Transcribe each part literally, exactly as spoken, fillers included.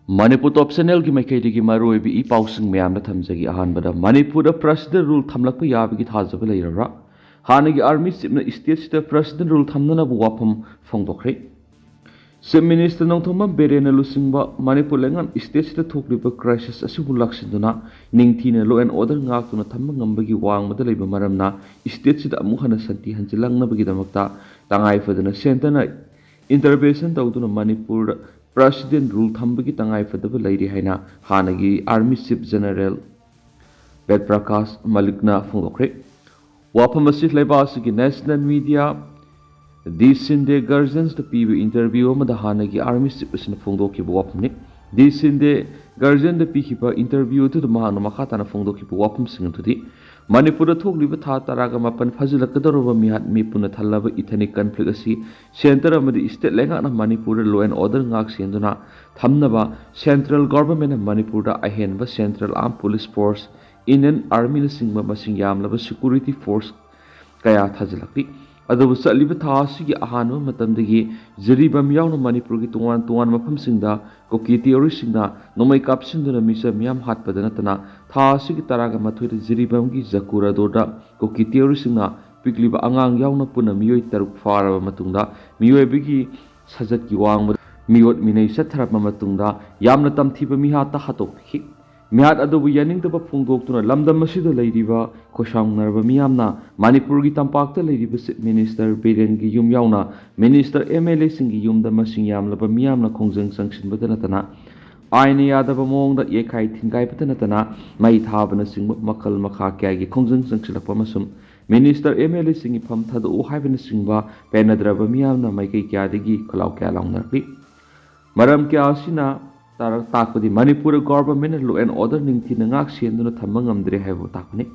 ꯃꯅꯤꯄꯨꯔ ꯇꯣꯞ ꯆꯦꯅꯦꯜꯒꯤ ꯃꯥꯏꯀꯩꯗꯒꯤ ꯃꯔꯨꯑꯣꯏꯕ ꯏ ꯄꯥꯎꯁꯤꯡ ꯃꯌꯥꯝꯗ ꯊꯝꯖꯒꯦ꯫ ꯑꯍꯥꯟꯕꯗ, ꯃꯅꯤꯄꯨꯔꯗ ꯄ꯭ꯔꯁꯤꯗꯦꯟ ꯔꯨꯜ ꯊꯝꯂꯛꯄ ꯌꯥꯕꯒꯤ ꯊꯥꯖꯕ ꯂꯩꯔꯕ꯭ꯔꯥ? ꯍꯥꯟꯅꯒꯤ ꯑꯥꯔꯃꯤ ꯆꯤꯞꯅ ꯏꯁꯇꯦꯠꯁꯤꯗ ꯄ꯭ꯔꯁꯤꯗꯦꯟ ꯔꯨꯜ ꯊꯝꯅꯅꯕ ꯋꯥꯐꯝ ꯐꯣꯡꯗꯣꯛꯈ꯭ꯔꯦ꯫ ꯆꯤꯞ ꯃꯤꯅꯤꯁꯇꯔ ꯅꯣꯡꯊꯣꯝꯕꯝ ꯕꯤꯔꯦꯟꯅ ꯂꯨꯆꯤꯡꯕ ꯃꯅꯤꯄꯨꯔ ꯂꯩꯉꯥꯛꯅ ꯏꯁꯇꯦꯠꯁꯤꯗ ꯊꯣꯛꯂꯤꯕ ꯀ꯭ꯔꯥꯏꯁꯤꯁ ꯑꯁꯤꯕꯨ ꯂꯥꯛꯁꯤꯟꯗꯨꯅ ꯅꯤꯡꯊꯤꯅ ꯂꯣ ꯑꯦꯟ ꯑꯣꯔꯗꯔ ꯉꯥꯛꯇꯨꯅ ꯊꯝꯕ ꯉꯝꯕꯒꯤ ꯋꯥꯡꯃꯗ ꯂꯩꯕ ꯃꯔꯝꯅ ꯏꯁꯇꯦꯠꯁꯤꯗ ꯑꯃꯨꯛ ꯍꯟꯅ ꯁꯥꯟꯇꯤ ꯍꯟꯖꯤꯜꯂꯛꯅꯕꯒꯤꯗꯃꯛꯇ ꯇꯉꯥꯏ ꯐꯗꯅ ꯁꯦꯟꯇꯔꯅ ꯏꯟꯇꯔꯚꯦꯟꯁꯟ ꯇꯧꯗꯨꯅ ꯃꯅꯤꯄꯨꯔꯗ ꯄ꯭ꯔꯁꯤꯗꯦꯟ ꯔꯨꯜ ꯊꯝꯕꯒꯤ ꯇꯉꯥꯏꯐꯗꯕ ꯂꯩꯔꯤ ꯍꯥꯏꯅ ꯍꯥꯟꯅꯒꯤ army chief general Ved Prakash ꯃꯂꯤꯛꯅ ꯐꯣꯡꯗꯣꯛꯈ꯭ꯔꯦ꯫ ꯋꯥꯐꯝ ꯑꯁꯤ ꯂꯩꯕꯥꯛ ꯑꯁꯤꯒꯤ ꯅꯦꯁꯅꯦꯜ ꯃꯤꯗꯤꯌꯥ ꯗꯤ ꯁꯤꯟꯗꯦ ꯒꯥꯔꯖꯤꯌꯟꯁꯇ ꯄꯤꯕ ꯏꯟꯇꯔꯚ꯭ꯌꯨ ꯑꯃꯗ ꯍꯥꯟꯅꯒꯤ ꯑꯥꯔꯃꯤ ꯆꯤꯞ ꯑꯁꯤꯅ ꯐꯣꯡꯗꯣꯛꯈꯤꯕ ꯋꯥꯐꯝꯅꯤ꯫ ꯗꯤ ꯁꯤꯟꯗꯦ ꯒꯥꯔꯖꯤꯌꯟꯗ ꯄꯤꯈꯤꯕ ꯏꯟꯇꯔꯚ꯭ꯌꯨ ꯑꯗꯨꯗ ꯃꯍꯥꯛꯅ ꯃꯈꯥ ꯇꯥꯅ ꯐꯣꯡꯗꯣꯛꯈꯤꯕ ꯋꯥꯐꯝꯁꯤꯡ ꯑꯗꯨꯗꯤ, ꯃꯅꯤꯄꯨꯔꯗ ꯊꯣꯛꯂꯤꯕ ꯊꯥ ꯇꯔꯥꯒ ꯃꯥꯄꯟ ꯐꯥꯖꯤꯜꯂꯛꯀꯗꯧꯔꯕ ꯃꯤꯍꯥꯠ ꯃꯤꯄꯨꯟꯅ ꯊꯜꯂꯕ ꯏꯊꯅꯤꯛ ꯀꯟꯐ꯭ꯂꯤꯛ ꯑꯁꯤ ꯁꯦꯟꯇꯔ ꯑꯃꯗꯤ ꯏꯁꯇꯦꯠ ꯂꯩꯉꯥꯛꯅ ꯃꯅꯤꯄꯨꯔꯗ ꯂꯣ ꯑꯦꯟ ꯑꯣꯔꯗꯔ ꯉꯥꯛ ꯁꯦꯟꯗꯨꯅ ꯊꯝꯅꯕ ꯁꯦꯟꯇ꯭ꯔꯦꯜ ꯒꯣꯚꯔꯟꯃꯦꯟꯠꯅ ꯃꯅꯤꯄꯨꯔꯗ ꯑꯍꯦꯟꯕ ꯁꯦꯟꯇ꯭ꯔꯦꯜ ꯑꯥꯔꯝ ꯄꯨꯂꯤꯁ ꯐꯣꯔꯁ, ꯏꯟꯗꯤꯌꯟ ꯑꯥꯔꯃꯤꯅꯆꯤꯡꯕ ꯃꯁꯤꯡ ꯌꯥꯝꯂꯕ ꯁꯦꯀ꯭ꯌꯨꯔꯤꯇꯤ ꯐꯣꯔꯁ ꯀꯌꯥ ꯊꯥꯖꯤꯜꯂꯛꯂꯤ꯫ ꯑꯗꯨꯕꯨ ꯆꯠꯂꯤꯕ ꯊꯥ ꯑꯁꯤꯒꯤ ꯑꯍꯥꯟꯕ ꯃꯇꯝꯗꯒꯤ ꯖꯤꯔꯤꯕꯥꯝ ꯌꯥꯎꯅ ꯃꯅꯤꯄꯨꯔꯒꯤ ꯇꯣꯉꯥꯟ ꯇꯣꯉꯥꯟꯕ ꯃꯐꯝꯁꯤꯡꯗ ꯀꯨꯀꯤ ꯇꯦꯔꯣꯔꯤꯁꯁꯤꯡꯅ ꯅꯣꯡꯃꯩ ꯀꯥꯞꯁꯤꯟꯗꯨꯅ ꯃꯤꯆꯝ ꯃꯤꯌꯥꯝ ꯍꯥꯠꯄꯗ ꯅꯠꯇꯅ, ꯊꯥ ꯑꯁꯤꯒꯤ ꯇꯔꯥꯒ ꯃꯥꯊꯣꯏꯗ ꯖꯤꯔꯤꯕꯥꯝꯒꯤ ꯖꯀꯨꯔꯥꯗꯣꯔꯗ ꯀꯨꯀꯤ ꯇꯦꯔꯣꯔꯤꯁꯁꯤꯡꯅ ꯄꯤꯛꯂꯤꯕ ꯑꯉꯥꯡ ꯌꯥꯎꯅ ꯄꯨꯟꯅ ꯃꯤꯑꯣꯏ ꯇꯔꯨꯛ ꯐꯥꯔꯕ ꯃꯇꯨꯡꯗ, ꯃꯤꯑꯣꯏꯕꯒꯤ ꯁꯖꯠꯀꯤ ꯋꯥꯡꯃꯗ ꯃꯤꯑꯣꯠ ꯃꯤꯅꯩ ꯆꯠꯊꯔꯕ ꯃꯇꯨꯡꯗ, ꯌꯥꯝꯅ ꯇꯝꯊꯤꯕ ꯃꯤꯍꯥꯠꯇ ꯍꯥꯠꯇꯣꯛꯄꯤꯈꯤ꯫ ꯃꯤꯍꯥꯠ ꯑꯗꯨꯕꯨ ꯌꯥꯅꯤꯡꯗꯕ ꯐꯣꯡꯗꯣꯛꯇꯨꯅ ꯂꯝꯗꯝ ꯑꯁꯤꯗ ꯂꯩꯔꯤꯕ ꯈꯣꯏꯁꯥꯎꯅꯔꯕ ꯃꯤꯌꯥꯝꯅ ꯃꯅꯤꯄꯨꯔꯒꯤ ꯇꯝꯄꯥꯛꯇ ꯂꯩꯔꯤꯕ ꯆꯤꯞ ꯃꯤꯅꯤꯁꯇꯔ ꯕꯤꯔꯦꯟꯒꯤ ꯌꯨꯝ ꯌꯥꯎꯅ ꯃꯤꯅꯤꯁꯇꯔ, ꯑꯦꯝ ꯑꯦꯜ ꯑꯦꯁꯤꯡꯒꯤ ꯌꯨꯝꯗ ꯃꯁꯤꯡ ꯌꯥꯝꯂꯕ ꯃꯤꯌꯥꯝꯅ ꯈꯣꯡꯖꯪ ꯆꯪꯁꯤꯟꯕꯗ ꯅꯠꯇꯅ, ꯑꯥꯏꯟꯅ ꯌꯥꯗꯕ ꯃꯑꯣꯡꯗ ꯌꯩꯈꯥꯏ ꯊꯤꯟꯒꯥꯏꯕꯇ ꯅꯠꯇꯅ, ꯃꯩ ꯊꯥꯕꯅꯆꯤꯡꯕ ꯃꯈꯜ ꯃꯈꯥ ꯀꯌꯥꯒꯤ ꯈꯣꯡꯖꯪ ꯆꯪꯁꯤꯜꯂꯛꯄ ꯑꯃꯁꯨꯡ ꯃꯤꯅꯤꯁꯇꯔ, ꯑꯦꯝ ꯑꯦꯜ ꯑꯦꯁꯤꯡꯒꯤ ꯐꯝ ꯊꯥꯗꯣꯛꯎ ꯍꯥꯏꯕꯅꯆꯤꯡꯕ ꯄꯦꯟꯅꯗ꯭ꯔꯕ ꯃꯤꯌꯥꯝꯅ ꯃꯥꯏꯀꯩ ꯀꯌꯥꯗꯒꯤ ꯈꯣꯜꯂꯥꯎ ꯀꯌꯥ ꯂꯥꯎꯅꯔꯛꯂꯤ꯫ ꯃꯔꯝ ꯀꯌꯥ ꯑꯁꯤꯅ ꯇꯥꯔ-, ꯇꯥꯛꯄꯗꯤ ꯃꯅꯤꯄꯨꯔ ꯒꯣꯚꯔꯟꯃꯦꯟꯠꯅ ꯂꯣ ꯑꯦꯟ ꯑꯣꯔꯗꯔ ꯅꯤꯡꯊꯤꯅ ꯉꯥꯛ ꯁꯦꯟꯗꯨꯅ ꯊꯝꯕ ꯉꯝꯗ꯭ꯔꯦ ꯍꯥꯏꯕꯕꯨ ꯇꯥꯛꯄꯅꯤ꯫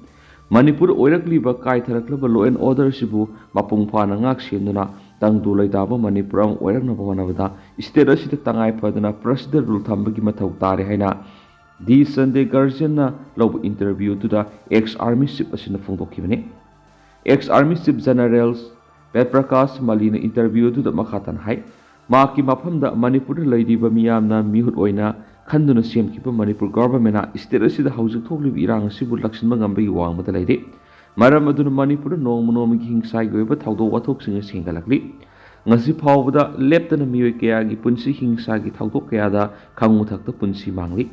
ꯃꯅꯤꯄꯨꯔ ꯑꯣꯏꯔꯛꯂꯤꯕ ꯀꯥꯏꯊꯔꯛꯂꯕ ꯂꯣ ꯑꯦꯟ ꯑꯣꯔꯗꯔ ꯑꯁꯤꯕꯨ ꯃꯄꯨꯡ ꯐꯥꯅ ꯉꯥꯛ ꯁꯦꯟꯗꯨꯅ ꯇꯪꯗꯨ ꯂꯩꯇꯥꯕ ꯃꯅꯤꯄꯨꯔ ꯑꯃ ꯑꯣꯏꯔꯛꯅꯕ ꯍꯣꯠꯅꯕꯗ ꯏꯁꯇꯦꯠ ꯑꯁꯤꯗ ꯇꯉꯥꯏ ꯐꯗꯅ ꯄ꯭ꯔꯁꯤꯗꯦꯟ ꯔꯨꯜ ꯊꯝꯕꯒꯤ ꯃꯊꯧ ꯇꯥꯔꯦ ꯍꯥꯏꯅ ꯗꯤ ꯁꯟꯗꯦ ꯒꯥꯔꯖꯤꯌꯟꯅ ꯂꯧꯕ ꯏꯟꯇꯔꯚ꯭ꯌꯨ ꯑꯗꯨꯗ ꯑꯦꯛꯁ ꯑꯥꯔꯃꯤ ꯆꯤꯞ ꯑꯁꯤꯅ ꯐꯣꯡꯗꯣꯛꯈꯤꯕꯅꯤ꯫ Ex army chief general Ved Prakash ꯃꯂꯤꯅ ꯏꯟꯇꯔꯚ꯭ꯌꯨ ꯑꯗꯨꯗ ꯃꯈꯥ ꯇꯥꯅ ꯍꯥꯏ, ꯃꯍꯥꯛꯀꯤ ꯃꯐꯝꯗ ꯃꯅꯤꯄꯨꯔꯗ ꯂꯩꯔꯤꯕ ꯃꯤꯌꯥꯝꯅ ꯃꯤꯍꯨꯠ ꯑꯣꯏꯅ ꯈꯟꯗꯨꯅ ꯁꯦꯝꯈꯤꯕ ꯃꯅꯤꯄꯨꯔ ꯒꯚꯔꯟꯃꯦꯟꯅ ꯁ꯭ꯇꯦꯠ ꯑꯁꯤꯗ ꯍꯧꯖꯤꯛ ꯊꯣꯛꯂꯤꯕ ꯏꯔꯥꯡ ꯑꯁꯤꯕꯨ ꯂꯥꯛꯁꯤꯟꯕ ꯉꯝꯕꯒꯤ ꯋꯥꯡꯃꯗ ꯂꯩꯔꯤ꯫ ꯃꯔꯝ ꯑꯗꯨꯅ ꯃꯅꯤꯄꯨꯔꯗ ꯅꯣꯡꯃ ꯅꯣꯡꯃꯒꯤ ꯍꯤꯡꯁꯥꯒꯤ ꯑꯣꯏꯕ ꯊꯧꯗꯣꯛ ꯋꯥꯊꯣꯛꯁꯤꯡ ꯑꯁꯤ ꯍꯦꯟꯒꯠꯂꯛꯂꯤ꯫ ꯉꯁꯤ ꯐꯥꯎꯕꯗ ꯂꯦꯞꯇꯅ ꯃꯤꯑꯣꯏ ꯀꯌꯥꯒꯤ ꯄꯨꯟꯁꯤ ꯍꯤꯡꯁꯥꯒꯤ ꯊꯧꯗꯣꯛ ꯀꯌꯥꯗ ꯈꯪꯉꯨ ꯊꯛꯇ ꯄꯨꯟꯁꯤ ꯃꯥꯡꯂꯤ꯫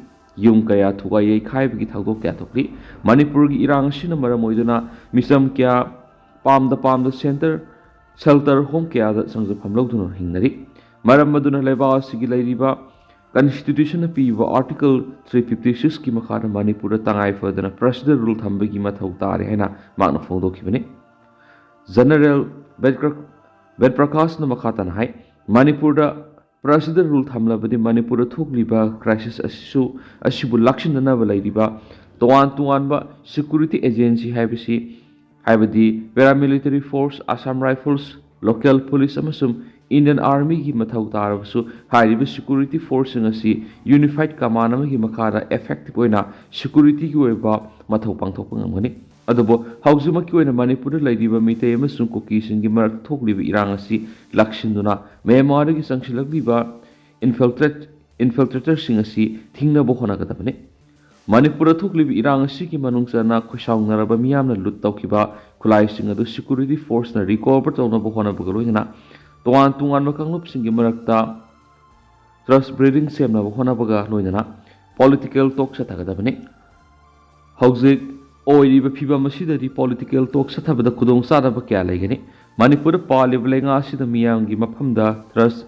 ꯌꯨꯝ ꯀꯌꯥ ꯊꯨꯒꯥꯏ ꯌꯩꯈꯥꯏꯕꯒꯤ ꯊꯧꯗꯣꯛ ꯀꯌꯥ ꯊꯣꯛꯂꯤ꯫ ꯃꯅꯤꯄꯨꯔꯒꯤ ꯏꯔꯥꯡ ꯑꯁꯤꯅ ꯃꯔꯝ ꯑꯣꯏꯗꯨꯅ ꯃꯤꯆꯝ ꯀꯌꯥ ꯄꯥꯝꯗ ꯄꯥꯝꯗ ꯁꯦꯟꯇꯔ ꯁꯦꯜꯇꯔ ꯍꯣꯝ ꯀꯌꯥꯗ ꯆꯪꯖꯐꯝ ꯂꯧꯗꯨꯅ ꯍꯤꯡꯅꯔꯤ꯫ ꯃꯔꯝ ꯑꯗꯨꯅ ꯂꯩꯕꯥꯛ ꯑꯁꯤꯒꯤ ꯂꯩꯔꯤꯕ ꯀꯟꯁꯇꯤꯇ꯭ꯌꯨꯁꯟꯅ ꯄꯤꯕ ꯑꯥꯔꯇꯤꯀꯜ ꯊ꯭ꯔꯤ ꯐꯤꯐꯇꯤ ꯁꯤꯛꯁꯀꯤ ꯃꯈꯥꯗ ꯃꯅꯤꯄꯨꯔꯗ ꯇꯉꯥꯏ ꯐꯗꯅ ꯄ꯭ꯔꯦꯁꯤꯗꯦꯟ ꯔꯨꯜ ꯊꯝꯕꯒꯤ ꯃꯊꯧ ꯇꯥꯔꯦ ꯍꯥꯏꯅ ꯃꯍꯥꯛꯅ ꯐꯣꯡꯗꯣꯛꯈꯤꯕꯅꯤ꯫ ꯖꯦꯅꯔꯦꯜ ꯕꯦꯗ ꯕꯦꯗ ꯄ꯭ꯔꯀꯥꯁꯅ ꯃꯈꯥ ꯇꯥꯅ ꯍꯥꯏ, ꯃꯅꯤꯄꯨꯔꯗ ꯄ꯭ꯔꯦꯁꯤꯗꯦꯟ ꯔꯨꯜ ꯊꯝꯂꯕꯗꯤ ꯃꯅꯤꯄꯨꯔꯗ ꯊꯣꯛꯂꯤꯕ ꯀ꯭ꯔꯥꯏꯁꯤꯁ ꯑꯁꯤꯁꯨ ꯑꯁꯤꯕꯨ ꯂꯥꯛꯁꯤꯟꯅꯅꯕ ꯂꯩꯔꯤꯕ ꯇꯣꯉꯥꯟ ꯇꯣꯉꯥꯟꯕ ꯁꯦꯀ꯭ꯌꯨꯔꯤꯇꯤ ꯑꯦꯖꯦꯟꯁꯤ ꯍꯥꯏꯕꯁꯤ, ꯍꯥꯏꯕꯗꯤ paramilitary force, Assam rifles, local police ꯑꯃꯁꯨꯡ ꯏꯟꯗꯤꯌꯟ ꯑꯥꯔꯃꯤꯒꯤ ꯃꯊꯧ ꯇꯥꯔꯕꯁꯨ, ꯍꯥꯏꯔꯤꯕ ꯁꯦꯀ꯭ꯌꯨꯔꯤꯇꯤ ꯐꯣꯔꯁꯁꯤꯡ ꯑꯁꯤ ꯌꯨꯅꯤꯐꯥꯏꯗ ꯀꯃꯥꯟ ꯑꯃꯒꯤ ꯃꯈꯥꯗ ꯏꯐꯦꯛꯇꯤꯚ ꯑꯣꯏꯅ ꯁꯦꯀ꯭ꯌꯨꯔꯤꯇꯤꯒꯤ ꯑꯣꯏꯕ ꯃꯊꯧ ꯄꯥꯡꯊꯣꯛꯄ ꯉꯝꯒꯅꯤ꯫ ꯑꯗꯨꯕꯨ ꯍꯧꯖꯤꯛꯃꯛꯀꯤ ꯑꯣꯏꯅ ꯃꯅꯤꯄꯨꯔꯗ ꯂꯩꯔꯤꯕ ꯃꯤꯇꯩ ꯑꯃꯁꯨꯡ ꯀꯨꯀꯤꯁꯤꯡꯒꯤ ꯃꯔꯛꯇ ꯊꯣꯛꯂꯤꯕ ꯏꯔꯥꯡ ꯑꯁꯤ ꯂꯥꯛꯁꯤꯟꯗꯨꯅ ꯃ꯭ꯌꯥꯟꯃꯥꯔꯗꯒꯤ ꯆꯪꯁꯤꯜꯂꯛꯂꯤꯕ ꯏꯟꯐꯤꯜꯇ꯭ꯔꯦꯠ ꯏꯟꯐꯤꯜꯇ꯭ꯔꯦꯇꯔꯁꯤꯡ ꯑꯁꯤ ꯊꯤꯡꯅꯕ ꯍꯣꯠꯅꯒꯗꯕꯅꯤ꯫ ꯃꯅꯤꯄꯨꯔꯗ ꯊꯣꯛꯂꯤꯕ ꯏꯔꯥꯡ ꯑꯁꯤꯒꯤ ꯃꯅꯨꯡ ꯆꯟꯅ ꯈꯣꯏꯁꯥꯎꯅꯔꯕ ꯃꯤꯌꯥꯝꯅ ꯂꯨꯠ ꯇꯧꯈꯤꯕ ꯈꯨꯠꯂꯥꯏꯁꯤꯡ ꯑꯗꯨ ꯁꯦꯀ꯭ꯌꯨꯔꯤꯇꯤ ꯐꯣꯔꯁꯅ ꯔꯤꯀꯣꯚꯔ ꯇꯧꯅꯕ ꯍꯣꯠꯅꯕꯒ ꯂꯣꯏꯅꯅ ꯇꯣꯉꯥꯟ ꯇꯣꯉꯥꯟꯕ ꯀꯥꯡꯂꯨꯞꯁꯤꯡꯒꯤ ꯃꯔꯛꯇ ꯇ꯭ꯔꯁ ꯕꯤꯜꯗꯤꯡ ꯁꯦꯝꯅꯕ ꯍꯣꯠꯅꯕꯒ ꯂꯣꯏꯅꯅ ꯄꯣꯂꯤꯇꯤꯀꯦꯜ ꯇꯣꯛ ꯆꯠꯊꯒꯗꯕꯅꯤ꯫ ꯍꯧꯖꯤꯛ ꯑꯣꯏꯔꯤꯕ ꯐꯤꯕꯝ ꯑꯁꯤꯗꯗꯤ ꯄꯣꯂꯤꯇꯤꯀꯦꯜ ꯇꯣꯛ ꯆꯠꯊꯕꯗ ꯈꯨꯗꯣꯡꯆꯥꯗꯕ ꯀꯌꯥ ꯂꯩꯒꯅꯤ꯫ ꯃꯅꯤꯄꯨꯔꯗ ꯄꯥꯜꯂꯤꯕ ꯂꯩꯉꯥꯛ ꯑꯁꯤꯗ ꯃꯤꯌꯥꯝꯒꯤ ꯃꯐꯝꯗ ꯇ꯭ꯔꯁ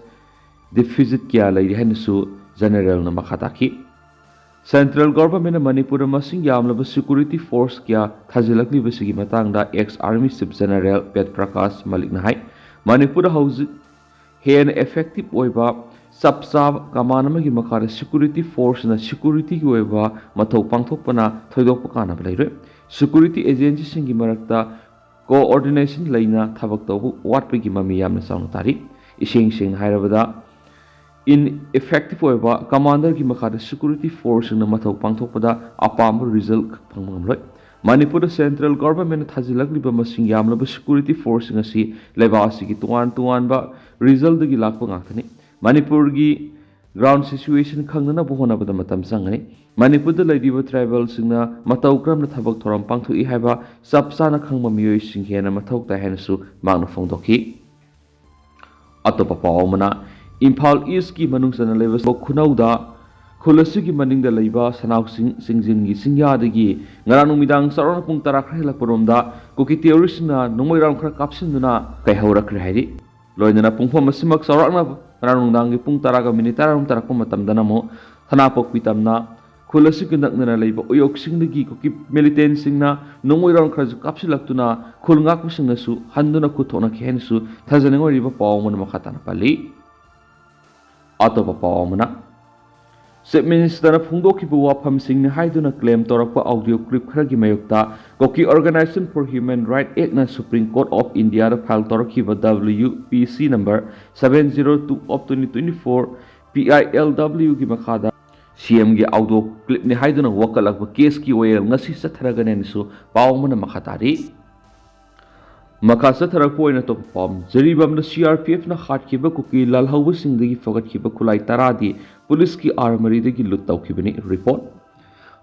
ꯗꯤꯐꯤꯁꯤꯠ ꯀꯌꯥ ꯂꯩꯔꯤ ꯍꯥꯏꯅꯁꯨ ꯖꯦꯅꯔꯦꯜꯅ ꯃꯈꯥ ꯇꯥꯈꯤ꯫ ꯁꯦꯟꯇ꯭ꯔꯦꯜ ꯒꯣꯚꯔꯟꯃꯦꯟꯠꯅ ꯃꯅꯤꯄꯨꯔꯗ ꯃꯁꯤꯡ ꯌꯥꯝꯂꯕ ꯁꯦꯀ꯭ꯌꯨꯔꯤꯇꯤ ꯐꯣꯔꯁ ꯀꯌꯥ ꯊꯥꯖꯤꯜꯂꯛꯂꯤꯕꯁꯤꯒꯤ ꯃꯇꯥꯡꯗ ex army chief general Ved Prakash ꯃꯂꯤꯛꯅ ꯍꯥꯏ, ꯃꯅꯤꯄꯨꯔꯗ ꯍꯧꯖꯤꯛ ꯍꯦꯟꯅ ꯏꯐꯦꯛꯇꯤꯚ ꯑꯣꯏꯕ ꯆꯞ ꯆꯥꯕ ꯀꯃꯥꯟ ꯑꯃꯒꯤ ꯃꯈꯥꯗ ꯁꯦꯀ꯭ꯌꯨꯔꯤꯇꯤ ꯐꯣꯔꯁꯅ ꯁꯦꯀ꯭ꯌꯨꯔꯤꯇꯤꯒꯤ ꯑꯣꯏꯕ ꯃꯊꯧ ꯄꯥꯡꯊꯣꯛꯄꯅ ꯊꯣꯏꯗꯣꯛꯄ ꯀꯥꯟꯅꯕ ꯂꯩꯔꯣꯏ꯫ ꯁꯦꯀ꯭ꯌꯨꯔꯤꯇꯤ ꯑꯦꯖꯦꯟꯁꯤꯁꯤꯡꯒꯤ ꯃꯔꯛꯇ ꯀꯣꯑꯣꯔꯗꯤꯅꯦꯁꯟ ꯂꯩꯅ ꯊꯕꯛ ꯇꯧꯕ ꯋꯥꯠꯄꯒꯤ ꯃꯃꯤ ꯌꯥꯝꯅ ꯆꯥꯎꯅ ꯇꯥꯔꯤ꯫ ꯏꯁꯦꯡ ꯁꯦꯡꯅ ꯍꯥꯏꯔꯕꯗ, ꯏꯟ ꯏꯐꯦꯛꯇꯤꯚ ꯑꯣꯏꯕ ꯀꯃꯥꯟꯗꯔꯒꯤ ꯃꯈꯥꯗ ꯁꯦꯀ꯭ꯌꯨꯔꯤꯇꯤ ꯐꯣꯔꯁꯁꯤꯡꯅ ꯃꯊꯧ ꯄꯥꯡꯊꯣꯛꯄꯗ ꯑꯄꯥꯝꯕ ꯔꯤꯖꯜꯠ ꯐꯪꯕ ꯉꯝꯂꯣꯏ꯫ ꯃꯅꯤꯄꯨꯔꯗ ꯁꯦꯟꯇ꯭ꯔꯦꯜ ꯒꯣꯚꯔꯟꯃꯦꯟꯠꯅ ꯊꯥꯖꯤꯜꯂꯛꯂꯤꯕ ꯃꯁꯤꯡ ꯌꯥꯝꯂꯕ ꯁꯦꯀ꯭ꯌꯨꯔꯤꯇꯤ ꯐꯣꯔꯁꯁꯤꯡ ꯑꯁꯤ ꯂꯩꯕꯥꯛ ꯑꯁꯤꯒꯤ ꯇꯣꯉꯥꯟ ꯇꯣꯉꯥꯟꯕ ꯔꯤꯖꯜꯗꯒꯤ ꯂꯥꯛꯄ ꯉꯥꯛꯇꯅꯤ꯫ ꯃꯅꯤꯄꯨꯔꯒꯤ ꯒ꯭ꯔꯥꯎꯟ ꯁꯤꯆꯨꯋꯦꯁꯟ ꯈꯪꯅꯅꯕ ꯍꯣꯠꯅꯕꯗ ꯃꯇꯝ ꯆꯪꯒꯅꯤ꯫ ꯃꯅꯤꯄꯨꯔꯗ ꯂꯩꯔꯤꯕ ꯇ꯭ꯔꯥꯏꯕꯦꯜꯁꯤꯡꯅ ꯃꯇꯧ ꯀꯔꯝꯅ ꯊꯕꯛ ꯊꯧꯔꯝ ꯄꯥꯡꯊꯣꯛꯏ ꯍꯥꯏꯕ ꯆꯞ ꯆꯥꯅ ꯈꯪꯕ ꯃꯤꯑꯣꯏꯁꯤꯡ ꯍꯦꯟꯅ ꯃꯊꯧ ꯇꯥꯏ ꯍꯥꯏꯅꯁꯨ ꯃꯍꯥꯛꯅ ꯐꯣꯡꯗꯣꯛꯈꯤ꯫ ꯑꯇꯣꯞꯄ ꯄꯥꯎ ꯑꯃꯅ, ꯏꯝꯐꯥꯜ ꯏꯁꯀꯤ ꯃꯅꯨꯡ ꯆꯟꯅ ꯂꯩꯕ ꯈꯨꯅꯧꯗ ꯈꯨꯜ ꯑꯁꯤꯒꯤ ꯃꯅꯤꯡꯗ ꯂꯩꯕ ꯁꯅꯥꯎꯁꯤꯡ ꯆꯤꯡꯖꯤꯟꯒꯤ ꯆꯤꯡꯌꯥꯗꯒꯤ ꯉꯔꯥꯡ ꯅꯨꯃꯤꯗꯥꯡ ꯆꯥꯎꯔꯥꯛꯅ ꯄꯨꯡ ꯇꯔꯥ ꯈꯔ ꯍꯦꯜꯂꯛꯄꯔꯣꯝꯗ ꯀꯨꯀꯤ ꯇꯦꯔꯣꯔꯤꯁ꯭ꯠꯁꯤꯡꯅ ꯅꯣꯡꯃꯩ ꯔꯥꯎꯟ ꯈꯔ ꯀꯥꯞꯁꯤꯟꯗꯨꯅ ꯀꯩꯍꯧꯔꯛꯈ꯭ꯔꯦ ꯍꯥꯏꯔꯤ꯫ ꯂꯣꯏꯅꯅ ꯄꯨꯡꯐꯝ ꯑꯁꯤꯃꯛ ꯆꯥꯎꯔꯥꯛꯅ ꯉꯔꯥꯡ ꯅꯨꯡꯗꯥꯡꯒꯤ ꯄꯨꯡ ꯇꯔꯥꯒ ꯃꯤꯅꯤꯠ ꯇꯔꯥꯔꯣꯝ ꯇꯥꯔꯛꯄ ꯃꯇꯝꯗꯅ ꯑꯃꯨꯛ ꯊꯅꯥꯄꯣꯛꯄꯤ ꯇꯝꯅ ꯈꯨꯜ ꯑꯁꯤꯒ ꯅꯛꯅꯅ ꯂꯩꯕ ꯎꯌꯣꯛꯁꯤꯡꯗꯒꯤ ꯀꯨꯀꯤ ꯃꯤꯂꯤꯇꯦꯟꯁꯤꯡꯅ ꯅꯣꯡꯃꯩ ꯔꯥꯎꯟ ꯈꯔꯁꯨ ꯀꯥꯞꯁꯤꯜꯂꯛꯇꯨꯅ ꯈꯨꯜ ꯉꯥꯛꯄꯁꯤꯡꯅꯁꯨ ꯍꯟꯗꯨꯅ ꯈꯨꯠ ꯊꯣꯛꯅꯈꯤ ꯍꯥꯏꯅꯁꯨ ꯊꯥꯖꯅꯤꯡꯉꯥꯏ ꯑꯣꯏꯔꯤꯕ ꯄꯥꯎ ꯑꯃꯅ ꯃꯈꯥ ꯇꯥꯅ ꯄꯜꯂꯤ꯫ ꯑꯇꯣꯞꯄ ꯄꯥꯎ ꯑꯃꯅ, ꯆꯤꯐ ꯃꯤꯅꯤꯁꯇꯔꯅ ꯐꯣꯡꯗꯣꯛꯈꯤꯕ ꯋꯥꯐꯝꯁꯤꯡꯅꯤ ꯍꯥꯏꯗꯨꯅ ꯀ꯭ꯂꯦꯝ ꯇꯧꯔꯛꯄ ꯑꯣꯗꯤꯑꯣ ꯀ꯭ꯂꯤꯞ ꯈꯔꯒꯤ ꯃꯥꯌꯣꯛꯇ ꯀꯣꯀꯤ Organisation for Human Rights Act ꯅ Supreme Court of India the file ꯇꯧꯔꯛꯈꯤꯕ W P C number seven zero two of twenty twenty four P I L W ꯒꯤ ꯃꯈꯥꯗ ꯁꯤ ꯑꯦꯝꯒꯤ ꯑꯣꯗꯤꯑꯣ ꯀ꯭ꯂꯤꯞꯅꯤ ꯍꯥꯏꯗꯨꯅ ꯋꯥꯀꯠꯂꯛꯄ ꯀꯦꯁꯀꯤ ꯋꯥꯌꯦꯜ ꯉꯁꯤ ꯆꯠꯊꯔꯒꯅꯤ ꯍꯥꯏꯅꯁꯨ ꯄꯥꯎ ꯑꯃꯅ ꯃꯈꯥ ꯇꯥꯔꯤ꯫ ꯃꯈꯥ ꯆꯠꯊꯔꯛꯄ ꯑꯣꯏꯅ ꯑꯇꯣꯞꯄ ꯄꯥꯎ, ꯖꯤꯔꯤꯕꯥꯝꯗ C R P F ꯅ ꯍꯥꯠꯈꯤꯕ ꯀꯨꯀꯤ ꯂꯥꯜꯍꯧꯕꯁꯤꯡꯗꯒꯤ ꯐꯒꯠꯈꯤꯕ ꯈꯨꯠꯂꯥꯏ ꯇꯔꯥꯗꯤ ꯄꯨꯂꯤꯁꯀꯤ ꯑꯥꯔꯃꯔꯤꯗꯒꯤ ꯂꯨꯠ ꯇꯧꯈꯤꯕꯅꯤ꯫ ꯔꯤꯄꯣꯔꯠ꯫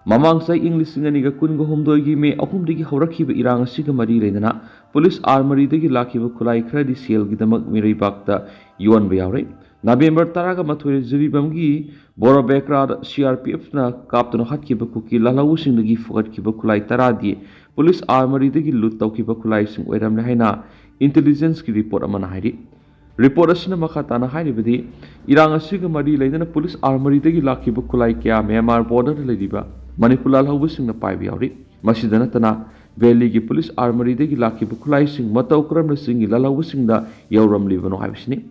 ꯃꯃꯥꯡ ꯆꯍꯤ ꯏꯪ ꯂꯤꯁꯤꯡ ꯑꯅꯤꯒ ꯀꯨꯟꯒ ꯍꯨꯝꯗꯣꯏꯒꯤ ꯃꯦ ꯑꯍꯨꯝꯗꯒꯤ ꯍꯧꯔꯛꯈꯤꯕ ꯏꯔꯥꯡ ꯑꯁꯤꯒ ꯃꯔꯤ ꯂꯩꯅꯅ ꯄꯨꯂꯤꯁ ꯑꯥꯔꯃꯔꯤꯗꯒꯤ ꯂꯥꯛꯈꯤꯕ ꯈꯨꯠꯂꯥꯏ ꯈꯔꯗꯤ ꯁꯦꯜꯒꯤꯗꯃꯛ ꯃꯤꯔꯩꯕꯥꯛꯇ ꯌꯣꯟꯕ ꯌꯥꯎꯔꯦ꯫ ꯅꯕꯦꯝꯕꯔ ꯇꯔꯥꯒ ꯃꯥꯊꯣꯏꯗ ꯖꯤꯔꯤꯕꯥꯝꯒꯤ ꯕꯣꯔꯣꯕꯦꯀ꯭ꯔꯥꯗ C R P F ꯅ ꯀꯥꯞꯇꯨꯅ ꯍꯥꯠꯈꯤꯕ ꯀꯨꯀꯤ ꯂꯥꯜꯍꯧꯕꯁꯤꯡꯗꯒꯤ ꯐꯒꯠꯈꯤꯕ ꯈꯨꯠꯂꯥꯏ ꯇꯔꯥꯗꯤ ꯄꯨꯂꯤꯁ ꯑꯥꯔꯃꯔꯤꯗꯒꯤ ꯂꯨꯠ ꯇꯧꯈꯤꯕ ꯈꯨꯠꯂꯥꯏꯁꯤꯡ ꯑꯣꯏꯔꯝꯂꯦ ꯍꯥꯏꯅ ꯏꯟꯇꯦꯂꯤꯖꯦꯟꯁꯀꯤ ꯔꯤꯄꯣꯔꯠ ꯑꯃꯅ ꯍꯥꯏꯔꯤ꯫ ꯔꯤꯄꯣꯔꯠ ꯑꯁꯤꯅ ꯃꯈꯥ ꯇꯥꯅ ꯍꯥꯏꯔꯤꯕꯗꯤ, ꯏꯔꯥꯡ ꯑꯁꯤꯒ ꯃꯔꯤ ꯂꯩꯅꯅ ꯄꯨꯂꯤꯁ ꯑꯥꯔꯃꯔꯤꯗꯒꯤ ꯂꯥꯛꯈꯤꯕ ꯈꯨꯠꯂꯥꯏ ꯀꯌꯥ ꯃ꯭ꯌꯥꯟꯃꯥꯔ ꯕꯣꯔꯗꯔꯗ ꯂꯩꯔꯤꯕ ꯃꯅꯤꯄꯨꯔ ꯂꯥꯜꯍꯧꯕꯁꯤꯡꯅ ꯄꯥꯏꯕ ꯌꯥꯎꯔꯤ꯫ ꯃꯁꯤꯗ ꯅꯠꯇꯅ, ꯚꯦꯂꯤꯒꯤ ꯄꯨꯂꯤꯁ ꯑꯥꯔꯃꯔꯤꯗꯒꯤ ꯂꯥꯛꯈꯤꯕ ꯈꯨꯠꯂꯥꯏꯁꯤꯡ ꯃꯇꯧ ꯀꯔꯝꯅ ꯆꯤꯡꯒꯤ ꯂꯥꯜꯍꯧꯕꯁꯤꯡꯗ ꯌꯧꯔꯝꯂꯤꯕꯅꯣ ꯍꯥꯏꯕꯁꯤꯅꯤ꯫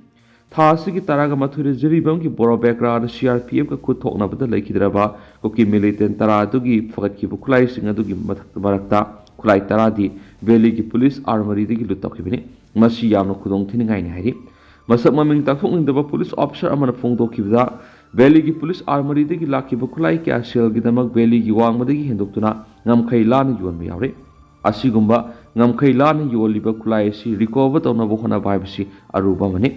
ꯊꯥ ꯑꯁꯤꯒꯤ ꯇꯔꯥꯒ ꯃꯥꯊꯣꯏꯗ ꯖꯤꯔꯤꯕꯥꯝꯒꯤ ꯕꯣꯔꯣꯕꯦꯀ꯭ꯔꯥꯗ C R P F ꯀ ꯈꯨꯠ ꯊꯣꯛꯅꯕꯗ ꯂꯩꯈꯤꯗ꯭ꯔꯕ ꯀꯨꯀꯤ ꯃꯤꯂꯤꯇꯦꯟ ꯇꯔꯥ ꯑꯗꯨꯒꯤ ꯐꯒꯠꯈꯤꯕ ꯈꯨꯠꯂꯥꯏꯁꯤꯡ ꯑꯗꯨꯒꯤ ꯃꯊꯛ-, ꯃꯔꯛꯇ ꯈꯨꯠꯂꯥꯏ ꯇꯔꯥꯗꯤ ꯚꯦꯂꯤꯒꯤ ꯄꯨꯂꯤꯁ ꯑꯥꯔꯃꯔꯤꯗꯒꯤ ꯂꯨꯠ ꯇꯧꯈꯤꯕꯅꯤ꯫ ꯃꯁꯤ ꯌꯥꯝꯅ ꯈꯨꯗꯣꯡ ꯊꯤꯅꯤꯡꯉꯥꯏꯅꯤ ꯍꯥꯏꯔꯤ꯫ ꯃꯁꯛ ꯃꯃꯤꯡ ꯇꯥꯛꯊꯣꯛꯅꯤꯡꯗꯕ ꯄꯨꯂꯤꯁ ꯑꯣꯐꯤꯁꯥꯔ ꯑꯃꯅ ꯐꯣꯡꯗꯣꯛꯈꯤꯕꯗ, ꯚꯦꯂꯤꯒꯤ ꯄꯨꯂꯤꯁ ꯑꯥꯔꯃꯔꯤꯗꯒꯤ ꯂꯥꯛꯈꯤꯕ ꯈꯨꯠꯂꯥꯏ ꯀꯌꯥ ꯁꯦꯜꯒꯤꯗꯃꯛ ꯚꯦꯂꯤꯒꯤ ꯋꯥꯡꯃꯗꯒꯤ ꯍꯦꯟꯗꯣꯛꯇꯨꯅ ꯉꯝꯈꯩ ꯂꯥꯟꯅ ꯌꯣꯟꯕ ꯌꯥꯎꯔꯤ꯫ ꯑꯁꯤꯒꯨꯝꯕ ꯉꯝꯈꯩ ꯂꯥꯟꯅ ꯌꯣꯜꯂꯤꯕ ꯈꯨꯠꯂꯥꯏ ꯑꯁꯤ ꯔꯤꯀꯣꯚꯔ ꯇꯧꯅꯕ ꯍꯣꯠꯅꯕ ꯍꯥꯏꯕꯁꯤ ꯑꯔꯨꯕ ꯑꯃꯅꯤ꯫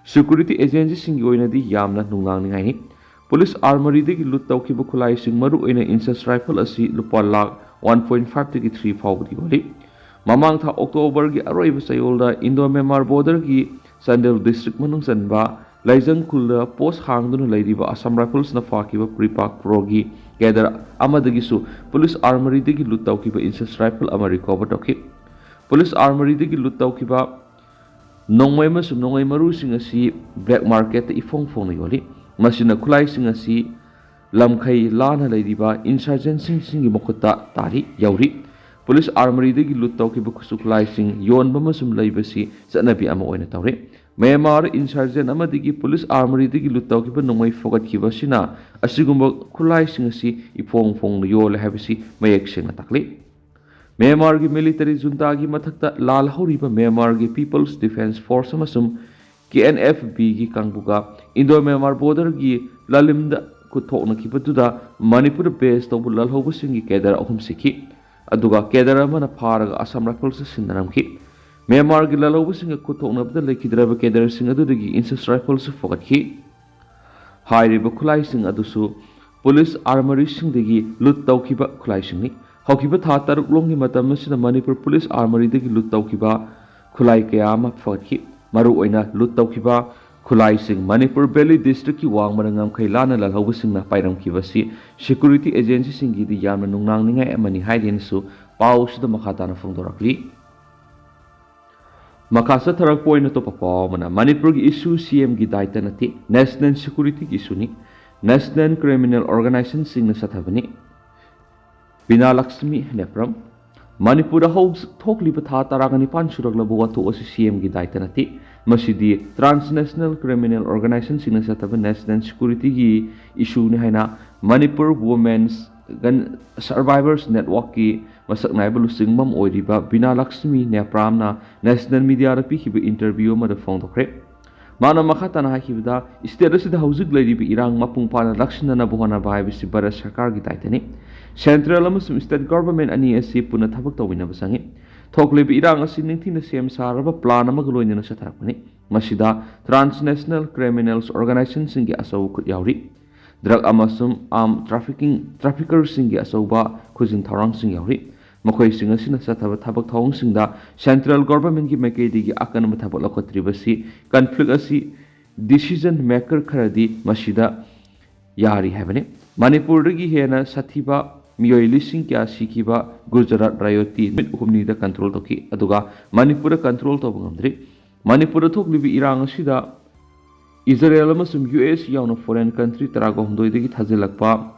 ꯁꯦꯀ꯭ꯌꯨꯔꯤꯇꯤ ꯑꯦꯖꯦꯟꯁꯤꯁꯤꯡꯒꯤ ꯑꯣꯏꯅꯗꯤ ꯌꯥꯝꯅ ꯅꯨꯡꯅꯥꯡꯅꯤꯡꯉꯥꯏꯅꯤ꯫ ꯄꯨꯂꯤꯁ ꯑꯥꯔꯃꯔꯤꯗꯒꯤ ꯂꯨꯠ ꯇꯧꯈꯤꯕ ꯈꯨꯠꯂꯥꯏꯁꯤꯡ, ꯃꯔꯨꯑꯣꯏꯅ ꯏꯟꯆꯦꯁ ꯔꯥꯏꯐꯜ ꯑꯁꯤ ꯂꯨꯄꯥ ꯂꯥꯈ ꯋꯥꯟ ꯄꯣꯏꯟ ꯐꯥꯏꯚꯇꯒꯤ ꯊ꯭ꯔꯤ ꯐꯥꯎꯕꯗ ꯌꯣꯜꯂꯤ꯫ ꯃꯃꯥꯡ ꯊꯥ ꯑꯣꯛꯇꯣꯕꯔꯒꯤ ꯑꯔꯣꯏꯕ ꯆꯌꯣꯜꯗ ꯏꯟꯗꯣ ꯃ꯭ꯌꯥꯟꯃꯥꯔ ꯕꯣꯔꯗꯔꯒꯤ ꯆꯥꯟꯗꯦꯜ ꯗꯤꯁꯇ꯭ꯔꯤꯛ ꯃꯅꯨꯡ ꯆꯟꯕ ꯂꯥꯏꯖꯪ ꯈꯨꯜꯗ ꯄꯣꯁ ꯍꯥꯡꯗꯨꯅ ꯂꯩꯔꯤꯕ ꯑꯁꯥꯝ ꯔꯥꯏꯐꯜꯁꯅ ꯐꯥꯈꯤꯕ ꯄ꯭ꯔꯤꯄꯥꯛ ꯄ꯭ꯔꯣꯒꯤ ꯀꯦꯗꯔ ꯑꯃꯗꯒꯤꯁꯨ ꯄꯨꯂꯤꯁ ꯑꯥꯔꯃꯔꯤꯗꯒꯤ ꯂꯨꯠ ꯇꯧꯈꯤꯕ ꯏꯟꯆꯦꯁ ꯔꯥꯏꯐꯜ ꯑꯃ ꯔꯤꯀꯣꯚꯔ ꯇꯧꯈꯤ꯫ ꯄꯨꯂꯤꯁ ꯑꯥꯔꯃꯔꯤꯗꯒꯤ ꯂꯨꯠ ꯇꯧꯈꯤꯕ ꯅꯣꯡꯃꯩ ꯑꯃꯁꯨꯡ ꯅꯣꯡꯃꯩ ꯃꯔꯨꯁꯤꯡ ꯑꯁꯤ ꯕ꯭ꯂꯦꯛ ꯃꯥꯔꯀꯦꯠꯇ ꯏꯐꯣꯡ ꯐꯣꯡꯅ ꯌꯣꯜꯂꯤ꯫ ꯃꯁꯤꯅ ꯈꯨꯠꯂꯥꯏꯁꯤꯡ ꯑꯁꯤ ꯂꯝꯈꯩ ꯂꯥꯟꯅ ꯂꯩꯔꯤꯕ ꯏꯟꯁꯔꯖꯦꯟꯁꯤꯡꯒꯤ ꯃꯈꯨꯠꯇ ꯇꯥꯔꯤ ꯌꯧꯔꯤ꯫ ꯄꯨꯂꯤꯁ ꯑꯥꯔꯃꯔꯤꯗꯒꯤ ꯂꯨꯠ ꯇꯧꯈꯤꯕ ꯈꯨꯠꯁꯨ ꯈꯨꯠꯂꯥꯏꯁꯤꯡ ꯌꯣꯟꯕ ꯑꯃꯁꯨꯡ ꯂꯩꯕꯁꯤ ꯆꯠꯅꯕꯤ ꯑꯃ ꯑꯣꯏꯅ ꯇꯧꯔꯦ꯫ ꯃ꯭ꯌꯥꯟꯃꯥꯔ ꯏꯟꯁꯔꯖꯦꯟ ꯑꯃꯗꯒꯤ ꯄꯨꯂꯤꯁ ꯑꯥꯔꯃꯔꯤꯗꯒꯤ ꯂꯨꯠ ꯇꯧꯈꯤꯕ ꯅꯣꯡꯃꯩ ꯐꯨꯒꯠꯈꯤꯕ ꯑꯁꯤꯅ ꯑꯁꯤꯒꯨꯝꯕ ꯈꯨꯠꯂꯥꯏꯁꯤꯡ ꯑꯁꯤ ꯏꯐꯣꯡ ꯐꯣꯡꯅ ꯌꯣꯜꯂꯦ ꯍꯥꯏꯕꯁꯤ ꯃꯌꯦꯛ ꯁꯦꯡꯅ ꯇꯥꯛꯂꯤ꯫ ꯃ꯭ꯌꯥꯟꯃꯥꯔꯒꯤ ꯃꯤꯂꯤꯇꯔꯤ ꯖꯨꯟꯇꯥꯒꯤ ꯃꯊꯛꯇ ꯂꯥꯜꯍꯧꯔꯤꯕ ꯃ꯭ꯌꯥꯟꯃꯥꯔꯒꯤ ꯄꯤꯄꯜꯁ ꯗꯤꯐꯦꯟꯁ ꯐꯣꯔꯁ ꯑꯃꯁꯨꯡ ꯀꯦ ꯑꯦꯟ ꯑꯦꯐ ꯕꯤꯒꯤ ꯀꯥꯡꯕꯨꯒ ꯏꯟꯗꯣ ꯃ꯭ꯌꯥꯟꯃꯥꯔ ꯕꯣꯔꯗꯔꯒꯤ ꯂꯥꯂꯤꯝꯗ ꯈꯨꯠ ꯊꯣꯛꯅꯈꯤꯕꯗꯨꯗ ꯃꯅꯤꯄꯨꯔꯗ ꯕꯦꯁ ꯇꯧꯕ ꯂꯥꯜꯍꯧꯕꯁꯤꯡꯒꯤ ꯀꯦꯗꯔ ꯑꯍꯨꯝ ꯁꯤꯈꯤ꯫ ꯑꯗꯨꯒ ꯀꯦꯗꯔ ꯑꯃꯅ ꯐꯥꯔꯒ ꯑꯁꯥꯝ ꯔꯥꯏꯐꯜꯁꯇ ꯁꯤꯟꯅꯔꯝꯈꯤ꯫ ꯃ꯭ꯌꯥꯟꯃꯥꯔꯒꯤ ꯂꯥꯜꯍꯧꯕꯁꯤꯡꯒ ꯈꯨꯠ ꯊꯣꯛꯅꯕꯗ ꯂꯩꯈꯤꯗ꯭ꯔꯕ ꯀꯦꯗꯔꯁꯤꯡ ꯑꯗꯨꯗꯒꯤ ꯏꯟꯆꯦꯁ ꯔꯥꯏꯐꯜꯁꯨ ꯐꯨꯒꯠꯈꯤ꯫ ꯍꯥꯏꯔꯤꯕ ꯈꯨꯠꯂꯥꯏꯁꯤꯡ ꯑꯗꯨꯁꯨ ꯄꯨꯂꯤꯁ ꯑꯥꯔꯃꯔꯤꯁꯤꯡꯗꯒꯤ ꯂꯨꯠ ꯇꯧꯈꯤꯕ ꯈꯨꯠꯂꯥꯏꯁꯤꯡꯅꯤ꯫ ꯍꯧꯈꯤꯕ ꯊꯥ ꯇꯔꯨꯛ ꯂꯣꯝꯒꯤ ꯃꯇꯝ ꯑꯁꯤꯗ ꯃꯅꯤꯄꯨꯔ ꯄꯨꯂꯤꯁ ꯑꯥꯔꯃꯔꯤꯗꯒꯤ ꯂꯨꯠ ꯇꯧꯈꯤꯕ ꯈꯨꯠꯂꯥꯏ ꯀꯌꯥ ꯑꯃ ꯐꯒꯠꯈꯤ꯫ ꯃꯔꯨꯑꯣꯏꯅ ꯂꯨꯠ ꯇꯧꯈꯤꯕ ꯈꯨꯠꯂꯥꯏꯁꯤꯡ ꯃꯅꯤꯄꯨꯔ ꯚꯦꯂꯤ ꯗꯤꯁꯇ꯭ꯔꯤꯛꯀꯤ ꯋꯥꯡꯃꯗ ꯉꯝꯈꯩ ꯂꯥꯟꯅ ꯂꯥꯜꯍꯧꯕꯁꯤꯡꯅ ꯄꯥꯏꯔꯝꯈꯤꯕꯁꯤ ꯁꯦꯀ꯭ꯌꯨꯔꯤꯇꯤ ꯑꯦꯖꯦꯟꯁꯤꯁꯤꯡꯒꯤꯗꯤ ꯌꯥꯝꯅ ꯅꯨꯡꯅꯥꯡꯅꯤꯡꯉꯥꯏ ꯑꯃꯅꯤ ꯍꯥꯏꯔꯦꯅꯁꯨ ꯄꯥꯎ ꯑꯁꯤꯗ ꯃꯈꯥ ꯇꯥꯅ ꯐꯣꯡꯗꯣꯔꯛꯂꯤ꯫ ꯃꯈꯥ ꯆꯠꯊꯔꯛꯄ ꯑꯣꯏꯅ ꯑꯇꯣꯞꯄ ꯄꯥꯎ ꯑꯃꯅ, ꯃꯅꯤꯄꯨꯔꯒꯤ ꯏꯁꯨ ꯁꯤ ꯑꯦꯝꯒꯤ ꯗꯥꯏꯇ ꯅꯠꯇꯦ, ꯅꯦꯁꯅꯦꯜ ꯁꯦꯀ꯭ꯌꯨꯔꯤꯇꯤꯒꯤ ꯏꯁꯨꯅꯤ, ꯅꯦꯁꯅꯦꯜ ꯀ꯭ꯔꯤꯃꯤꯅꯦꯜ ꯑꯣꯔꯒꯅꯥꯏꯖꯦꯁꯟꯁꯤꯡꯅ ꯆꯠꯊꯕꯅꯤ꯫ ꯕꯤꯅꯥ ꯂꯛꯁꯃꯤ ꯅꯦꯄ꯭ꯔꯝ꯫ ꯃꯅꯤꯄꯨꯔꯗ ꯍꯧ-, ꯊꯣꯛꯂꯤꯕ ꯊꯥ ꯇꯔꯥꯒ ꯅꯤꯄꯥꯟ ꯁꯨꯔꯛꯂꯕ ꯋꯥꯊꯣꯛ ꯑꯁꯤ ꯁꯤ ꯑꯦꯝꯒꯤ ꯗꯥꯏꯇ ꯅꯠꯇꯦ꯫ ꯃꯁꯤꯗꯤ ꯇ꯭ꯔꯥꯟꯁꯅꯦꯁꯅꯦꯜ ꯀ꯭ꯔꯤꯃꯤꯅꯦꯜ ꯑꯣꯔꯒꯅꯥꯏꯖꯦꯁꯟꯁꯤꯡꯅ ꯆꯠꯊꯕ ꯅꯦꯁꯅꯦꯜ ꯁꯦꯀ꯭ꯌꯨꯔꯤꯇꯤꯒꯤ ꯏꯁꯨꯅꯤ ꯍꯥꯏꯅ ꯃꯅꯤꯄꯨꯔ ꯋꯨꯃꯦꯟꯁ ꯒꯟ ꯁꯔꯚꯥꯏꯚꯔꯁ ꯅꯦꯠꯋꯥꯔꯛꯀꯤ ꯃꯁꯛ ꯅꯥꯏꯕ ꯂꯨꯆꯤꯡꯕ ꯑꯃ ꯑꯣꯏꯔꯤꯕ ꯕꯤꯅꯥ ꯂꯛꯁꯃꯤ ꯅꯦꯄ꯭ꯔꯥꯝꯅ ꯅꯦꯁꯅꯦꯜ ꯃꯤꯗꯤꯌꯥꯗ ꯄꯤꯈꯤꯕ ꯏꯟꯇꯔꯚ꯭ꯌꯨ ꯑꯃꯗ ꯐꯣꯡꯗꯣꯛꯈ꯭ꯔꯦ꯫ ꯃꯥꯅ ꯃꯈꯥ ꯇꯥꯅ ꯍꯥꯏꯈꯤꯕꯗ, ꯁ꯭ꯇꯦꯠ ꯑꯁꯤꯗ ꯍꯧꯖꯤꯛ ꯂꯩꯔꯤꯕ ꯏꯔꯥꯡ ꯃꯄꯨꯡ ꯐꯥꯅ ꯂꯥꯛꯁꯤꯟꯅꯅꯕ ꯍꯣꯠꯅꯕ ꯍꯥꯏꯕꯁꯤ ꯚꯥꯔꯠ ꯁꯔꯀꯥꯔꯒꯤ ꯗꯥꯏꯇꯅꯤ꯫ Central ꯑꯃꯁꯨꯡ state government ꯑꯅꯤ ꯑꯁꯤ ꯄꯨꯟꯅ ꯊꯕꯛ ꯇꯧꯃꯤꯟꯅꯕ ꯆꯪꯏ꯫ ꯊꯣꯛꯂꯤꯕ ꯏꯔꯥꯡ ꯑꯁꯤ ꯅꯤꯡꯊꯤꯅ ꯁꯦꯝ ꯁꯥꯔꯕ plan ꯑꯃꯒ ꯂꯣꯏꯅꯅ ꯆꯠꯊꯔꯛꯄꯅꯤ꯫ ꯃꯁꯤꯗ transnational criminals organizationꯁꯤꯡꯒꯤ ꯑꯆꯧꯕ ꯈꯨꯠ ꯌꯥꯎꯔꯤ꯫ Drug ꯑꯃꯁꯨꯡ arm trafficking traffickerꯁꯤꯡꯒꯤ ꯑꯆꯧꯕ ꯈꯨꯖꯤꯟ ꯊꯧꯔꯥꯡꯁꯤꯡ ꯌꯥꯎꯔꯤ꯫ ꯃꯈꯣꯏꯁꯤꯡ ꯑꯁꯤꯅ ꯆꯠꯊꯕ ꯊꯕꯛ ꯊꯧꯑꯣꯡꯁꯤꯡꯗ central governmentꯀꯤ ꯃꯥꯏꯀꯩꯗꯒꯤ ꯑꯀꯟꯕ ꯊꯕꯛ ꯂꯧꯈꯠꯇ꯭ꯔꯤꯕꯁꯤ conflict ꯑꯁꯤ decision maker ꯈꯔꯗꯤ ꯃꯁꯤꯗ ꯌꯥꯔꯤ ꯍꯥꯏꯕꯅꯤ꯫ ꯃꯅꯤꯄꯨꯔꯗꯒꯤ ꯍꯦꯟꯅ ꯁꯥꯊꯤꯕ ꯃꯤꯑꯣꯏ ꯂꯤꯁꯤꯡ ꯀꯌꯥ ꯁꯤꯈꯤꯕ ꯒꯨꯖꯔꯥꯠ riotꯇꯤ ꯅꯨꯃꯤꯠ ꯍꯨꯝꯅꯤꯗ control ꯇꯧꯈꯤ, ꯑꯗꯨꯒ ꯃꯅꯤꯄꯨꯔꯗ control ꯇꯧꯕ ꯉꯝꯗ꯭ꯔꯤ꯫ ꯃꯅꯤꯄꯨꯔꯗ ꯊꯣꯛꯂꯤꯕ ꯏꯔꯥꯡ ꯑꯁꯤꯗ ꯏꯖꯔꯦꯜ ꯑꯃꯁꯨꯡ ꯌꯨ ꯑꯦꯁ ꯌꯥꯎꯅ foreign country ꯇꯔꯥꯒ ꯍꯨꯝꯗꯣꯏꯗꯒꯤ ꯊꯥꯖꯤꯜꯂꯛꯄ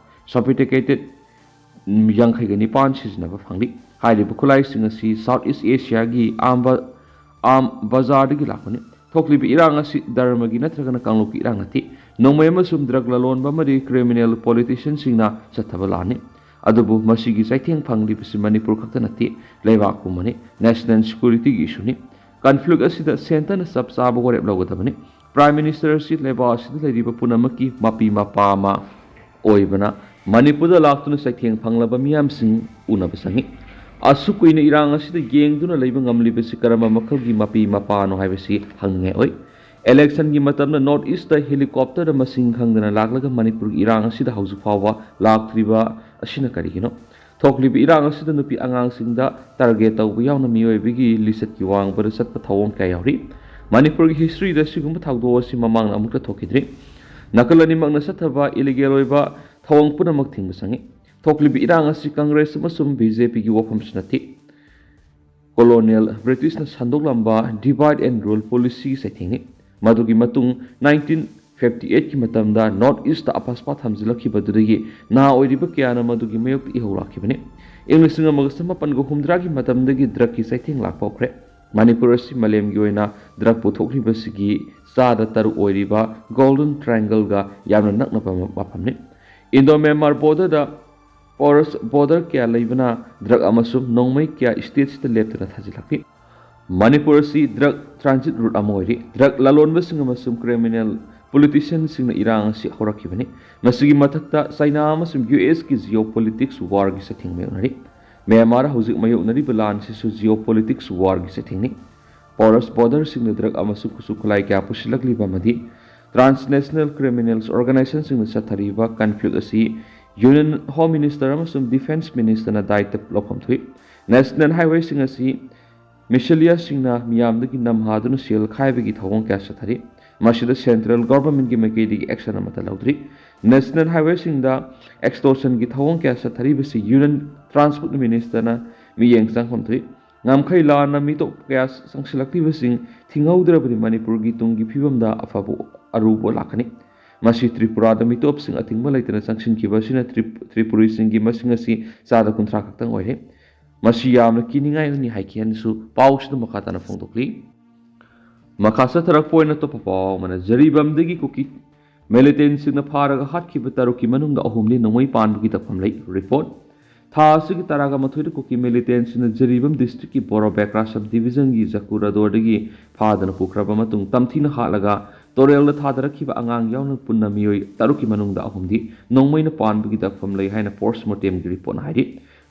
sophisticated ꯌꯥꯡꯈꯩꯒ ꯅꯤꯄꯥꯟ ꯁꯤꯖꯤꯟꯅꯕ ꯐꯪꯂꯤ꯫ ꯍꯥꯏꯔꯤꯕ ꯈꯨꯠꯂꯥꯏꯁꯤꯡ ꯑꯁꯤ South East Asiaꯒꯤ ꯑꯥꯝꯕ ꯑꯥꯝ ꯕꯖꯥꯔꯗꯒꯤ ꯂꯥꯛꯄꯅꯤ꯫ ꯊꯣꯛꯂꯤꯕ ꯏꯔꯥꯡ ꯑꯁꯤ ꯙꯔꯃꯒꯤ ꯅꯠꯇ꯭ꯔꯒꯅ ꯀꯥꯡꯂꯨꯞꯀꯤ ꯏꯔꯥꯡ ꯅꯠꯇꯦ꯫ ꯅꯣꯡꯃꯩ ꯑꯃꯁꯨꯡ drug ꯂꯂꯣꯟꯕ ꯑꯃꯗꯤ criminal politicianꯁꯤꯡꯅ ꯆꯠꯊꯕ ꯂꯥꯟꯅꯤ꯫ ꯑꯗꯨꯕꯨ ꯃꯁꯤꯒꯤ ꯆꯩꯊꯦꯡ ꯐꯪꯂꯤꯕꯁꯤ ꯃꯅꯤꯄꯨꯔ ꯈꯛꯇ ꯅꯠꯇꯦ, ꯂꯩꯕꯥꯛ ꯄꯨꯝꯕꯅꯤ꯫ National securityꯒꯤ issueꯅꯤ꯫ Conflict ꯑꯁꯤꯗ centreꯅ ꯆꯞ ꯆꯥꯕ ꯋꯥꯔꯦꯞ ꯂꯧꯒꯗꯕꯅꯤ꯫ Prime Minister ꯑꯁꯤ ꯂꯩꯕꯥꯛ ꯑꯁꯤꯗ ꯂꯩꯔꯤꯕ ꯄꯨꯝꯅꯃꯛꯀꯤ ꯃꯄꯤ ꯃꯄꯥ ꯑꯃ ꯑꯣꯏꯕꯅ ꯃꯅꯤꯄꯨꯔꯗ ꯂꯥꯛꯇꯨꯅ ꯆꯩꯊꯦꯡ ꯐꯪꯂꯕ ꯃꯤꯌꯥꯝꯁꯤꯡ ꯎꯅꯕ ꯆꯪꯏ꯫ ꯑꯁꯨꯛ ꯀꯨꯏꯅ ꯏꯔꯥꯡ ꯑꯁꯤꯗ ꯌꯦꯡꯗꯨꯅ ꯂꯩꯕ ꯉꯝꯂꯤꯕꯁꯤ ꯀꯔꯝꯕ ꯃꯈꯜꯒꯤ ꯃꯄꯤ ꯃꯄꯥꯅꯣ ꯍꯥꯏꯕꯁꯤ ꯍꯪꯅꯤꯡꯉꯥꯏ ꯑꯣꯏ꯫ Electionꯒꯤ ꯃꯇꯝꯗ North Eastꯇ helicopterꯗ ꯃꯁꯤꯡ ꯈꯪꯗꯅ ꯂꯥꯛꯂꯒ ꯃꯅꯤꯄꯨꯔꯒꯤ ꯏꯔꯥꯡ ꯑꯁꯤꯗ ꯍꯧꯖꯤꯛ ꯐꯥꯎꯕ ꯂꯥꯛꯇ꯭ꯔꯤꯕ ꯑꯁꯤꯅ ꯀꯔꯤꯒꯤꯅꯣ? ꯊꯣꯛꯂꯤꯕ ꯏꯔꯥꯡ ꯑꯁꯤꯗ ꯅꯨꯄꯤ ꯑꯉꯥꯡꯁꯤꯡꯗ target ꯇꯧꯕ ꯌꯥꯎꯅ ꯃꯤꯑꯣꯏꯕꯒꯤ ꯂꯤꯆꯠꯀꯤ ꯋꯥꯡꯃꯗ ꯆꯠꯄ ꯊꯧꯑꯣꯡ ꯀꯌꯥ ꯌꯥꯎꯔꯤ꯫ ꯃꯅꯤꯄꯨꯔꯒꯤ historyꯗ ꯑꯁꯤꯒꯨꯝꯕ ꯊꯧꯗꯣꯛ ꯑꯁꯤ ꯃꯃꯥꯡꯗ ꯑꯃꯨꯛꯇ ꯊꯣꯛꯈꯤꯗ꯭ꯔꯤ꯫ ꯅꯥꯀꯜ ꯑꯅꯤꯃꯛꯅ ꯆꯠꯊꯕ illegal ꯑꯣꯏꯕ ꯊꯧꯑꯣꯡ ꯄꯨꯝꯅꯃꯛ ꯊꯤꯡꯕ ꯆꯪꯏ꯫ ꯊꯣꯛꯂꯤꯕ ꯏꯔꯥꯡ ꯑꯁꯤ Congress ꯑꯃꯁꯨꯡ BJPꯒꯤ ꯋꯥꯐꯝꯁꯨ ꯅꯠꯇꯦ꯫ Colonial Britishꯅ ꯁꯟꯗꯣꯛꯂꯝꯕ divide and rule policyꯒꯤ ꯆꯩꯊꯦꯡꯅꯤ꯫ ꯃꯗꯨꯒꯤ ꯃꯇꯨꯡ nineteen fifty eightꯀꯤ ꯃꯇꯝꯗ North Eastta ꯑꯄꯥꯁꯄꯥ ꯊꯝꯖꯤꯜꯂꯛꯈꯤꯕꯗꯨꯗꯒꯤ ꯅꯍꯥ ꯑꯣꯏꯔꯤꯕ ꯀꯌꯥꯅ ꯃꯗꯨꯒꯤ ꯃꯥꯌꯣꯛꯇ ꯏꯍꯧ ꯂꯥꯛꯈꯤꯕꯅꯤ꯫ ꯏꯪ ꯂꯤꯁꯤꯡ ꯑꯃꯒ ꯆꯃꯥꯄꯟꯒ ꯍꯨꯝꯗ꯭ꯔꯥꯒꯤ ꯃꯇꯝꯗꯒꯤ drugꯀꯤ ꯆꯩꯊꯦꯡ ꯂꯥꯛꯄ ꯍꯧꯈ꯭ꯔꯦ꯫ ꯃꯅꯤꯄꯨꯔ ꯑꯁꯤ ꯃꯥꯂꯦꯝꯒꯤ ꯑꯣꯏꯅ drug ꯄꯨꯊꯣꯛꯂꯤꯕꯁꯤꯒꯤ ꯆꯥꯗ ꯇꯔꯨꯛ ꯑꯣꯏꯔꯤꯕ Golden Triangleꯒ ꯌꯥꯝꯅ ꯅꯛꯅꯕ ꯃꯐꯝꯅꯤ꯫ Indo-Myanmar borderꯗ porous border ꯀꯌꯥ ꯂꯩꯕꯅ drug ꯑꯃꯁꯨꯡ ꯅꯣꯡꯃꯩ ꯀꯌꯥ stateꯁꯤꯗ ꯂꯦꯞꯇꯅ ꯊꯥꯖꯤꯜꯂꯛꯂꯤ꯫ ꯃꯅꯤꯄꯨꯔ ꯑꯁꯤ drug transit route ꯑꯃ ꯑꯣꯏꯔꯤ꯫ Drug ꯂꯂꯣꯟꯕꯁꯤꯡ ꯑꯃꯁꯨꯡ criminal ꯄꯣꯂꯤꯇꯤꯁꯤꯌꯟꯁꯤꯡꯅ ꯏꯔꯥꯡ ꯑꯁꯤ ꯍꯧꯔꯛꯈꯤꯕꯅꯤ꯫ ꯃꯁꯤꯒꯤ ꯃꯊꯛꯇ ꯆꯥꯏꯅꯥ ꯑꯃꯁꯨꯡ ꯌꯨ ꯑꯦꯁꯀꯤ ꯖꯤꯑꯣ ꯄꯣꯂꯤꯇꯤꯛꯁ ꯋꯥꯔꯒꯤ ꯆꯩꯊꯦꯡ ꯃꯥꯌꯣꯛꯅꯔꯤ꯫ ꯃ꯭ꯌꯥꯟꯃꯥꯔ ꯍꯧꯖꯤꯛ ꯃꯥꯌꯣꯛꯅꯔꯤꯕ ꯂꯥꯟ ꯑꯁꯤꯁꯨ ꯖꯤꯑꯣ ꯄꯣꯂꯤꯇꯤꯛꯁ ꯋꯥꯔꯒꯤ ꯆꯩꯊꯦꯡꯅꯤ꯫ ꯄꯣꯔꯁ ꯕꯣꯔꯗꯔꯁꯤꯡꯗ ꯗ꯭ꯔꯒ ꯑꯃꯁꯨꯡ ꯈꯨꯠꯁꯨ ꯈꯨꯠꯂꯥꯏ ꯀꯌꯥ ꯄꯨꯁꯤꯜꯂꯛꯂꯤꯕ ꯑꯃꯗꯤ ꯇ꯭ꯔꯥꯟꯁꯅꯦꯁꯅꯦꯜ ꯀ꯭ꯔꯤꯃꯤꯅꯦꯜꯁ ꯑꯣꯔꯒꯅꯥꯏꯖꯦꯁꯟꯁꯤꯡꯅ ꯆꯠꯊꯔꯤꯕ ꯀꯟꯐ꯭ꯂꯤꯛ ꯑꯁꯤ ꯌꯨꯅꯤꯌꯟ ꯍꯣꯝ ꯃꯤꯅꯤꯁꯇꯔ ꯑꯃꯁꯨꯡ ꯗꯤꯐꯦꯟꯁ ꯃꯤꯅꯤꯁꯇꯔꯅ ꯗꯥꯏꯇ ꯂꯧꯐꯝ ꯊꯣꯛꯏ꯫ ꯅꯦꯁꯅꯦꯜ ꯍꯥꯏꯋꯦꯁꯤꯡ ꯑꯁꯤ ꯃꯤꯁꯤꯂꯤꯌꯥꯁꯤꯡꯅ ꯃꯤꯌꯥꯝꯗꯒꯤ ꯅꯝꯍꯥꯗꯨꯅ ꯁꯦꯜ ꯈꯥꯏꯕꯒꯤ ꯊꯧꯑꯣꯡ ꯀꯌꯥ ꯆꯠꯊꯔꯤ꯫ ꯃꯁꯤꯗ ꯁꯦꯟꯇ꯭ꯔꯦꯜ ꯒꯣꯚꯔꯟꯃꯦꯟꯠꯀꯤ ꯃꯥꯏꯀꯩꯗꯒꯤ ꯑꯦꯛꯁꯟ ꯑꯃꯠꯇ ꯂꯧꯗ꯭ꯔꯤ꯫ ꯅꯦꯁꯅꯦꯜ ꯍꯥꯏꯋꯦꯁꯤꯡꯗ ꯑꯦꯛꯁꯇꯣꯔꯁꯟꯒꯤ ꯊꯧꯑꯣꯡ ꯀꯌꯥ ꯆꯠꯊꯔꯤꯕꯁꯤ ꯌꯨꯅꯤꯌꯟ ꯇ꯭ꯔꯥꯟꯁꯄꯣꯔꯠ ꯃꯤꯅꯤꯁꯇꯔꯅ ꯃꯤꯠꯌꯦꯡ ꯆꯪꯐꯝ ꯊꯣꯛꯏ꯫ ꯉꯝꯈꯩ ꯂꯥꯟꯅ ꯃꯤꯇꯣꯞ ꯀꯌꯥ ꯆꯪꯁꯤꯜꯂꯛꯂꯤꯕꯁꯤꯡ ꯊꯤꯡꯍꯧꯗ꯭ꯔꯕꯗꯤ ꯃꯅꯤꯄꯨꯔꯒꯤ ꯇꯨꯡꯒꯤ ꯐꯤꯕꯝꯗ ꯑꯐꯕ ꯑꯔꯨꯕ ꯂꯥꯛꯀꯅꯤ꯫ ꯃꯁꯤ ꯇ꯭ꯔꯤꯄꯨꯔꯥꯗ ꯃꯤꯇꯣꯞꯁꯤꯡ ꯑꯊꯤꯡꯕ ꯂꯩꯇꯅ ꯆꯪꯁꯤꯟꯈꯤꯕ ꯑꯁꯤꯅ ꯇ꯭ꯔꯤꯞ-, ꯇ꯭ꯔꯤꯄꯨꯔꯤꯁꯤꯡꯒꯤ ꯃꯁꯤꯡ ꯑꯁꯤ ꯆꯥꯗ ꯀꯨꯟꯊ꯭ꯔꯥ ꯈꯛꯇꯪ ꯑꯣꯏꯔꯦ꯫ ꯃꯁꯤ ꯌꯥꯝꯅ ꯀꯤꯅꯤꯡꯉꯥꯏꯅꯤ ꯍꯥꯏꯈꯤ ꯍꯥꯏꯅꯁꯨ ꯄꯥꯎꯁꯤꯗ ꯃꯈꯥ ꯇꯥꯅ ꯐꯣꯡꯗꯣꯛꯂꯤ꯫ ꯃꯈꯥ ꯆꯠꯊꯔꯛꯄ ꯑꯣꯏꯅ ꯑꯇꯣꯞꯄ ꯄꯥꯎ ꯑꯃꯅ, ꯖꯔꯤꯕꯥꯝꯗꯒꯤ ꯀꯨꯀꯤ ꯃꯤꯂꯤꯇꯦꯟꯁꯤꯡꯅ ꯐꯥꯔꯒ ꯍꯥꯠꯈꯤꯕ ꯇꯔꯨꯛꯀꯤ ꯃꯅꯨꯡꯗ ꯑꯍꯨꯝꯗꯤ ꯅꯣꯡꯃꯩ ꯄꯥꯟꯕꯒꯤ ꯇꯛꯐꯝ ꯂꯩ꯫ ꯔꯤꯄꯣꯔꯠ꯫ ꯊꯥ ꯑꯁꯤꯒꯤ ꯇꯔꯥꯒ ꯃꯥꯊꯣꯏꯗ ꯀꯨꯀꯤ ꯃꯤꯂꯤꯇꯦꯟꯁꯤꯡꯅ ꯖꯔꯤꯕꯥꯝ ꯗꯤꯁꯇ꯭ꯔꯤꯛꯀꯤ ꯕꯣꯔꯣꯕꯦꯀ꯭ꯔꯥ ꯁꯕ ꯗꯤꯕꯤꯖꯟꯒꯤ ꯖꯀꯨꯔꯥꯗꯣꯔꯗꯒꯤ ꯐꯥꯗꯨꯅ ꯄꯨꯈ꯭ꯔꯕ ꯃꯇꯨꯡ ꯇꯝꯊꯤꯅ ꯍꯥꯠꯂꯒ ꯇꯨꯔꯦꯜꯗ ꯊꯥꯗꯔꯛꯈꯤꯕ ꯑꯉꯥꯡ ꯌꯥꯎꯅ ꯄꯨꯟꯅ ꯃꯤꯑꯣꯏ ꯇꯔꯨꯛꯀꯤ ꯃꯅꯨꯡꯗ ꯑꯍꯨꯝꯗꯤ ꯅꯣꯡꯃꯩꯅ ꯄꯥꯟꯕꯒꯤ ꯇꯛꯐꯝ ꯂꯩ ꯍꯥꯏꯅ ꯄꯣꯁꯃꯣꯔꯇꯦꯝꯒꯤ ꯔꯤꯄꯣꯔꯠꯅ ꯍꯥꯏꯔꯤ꯫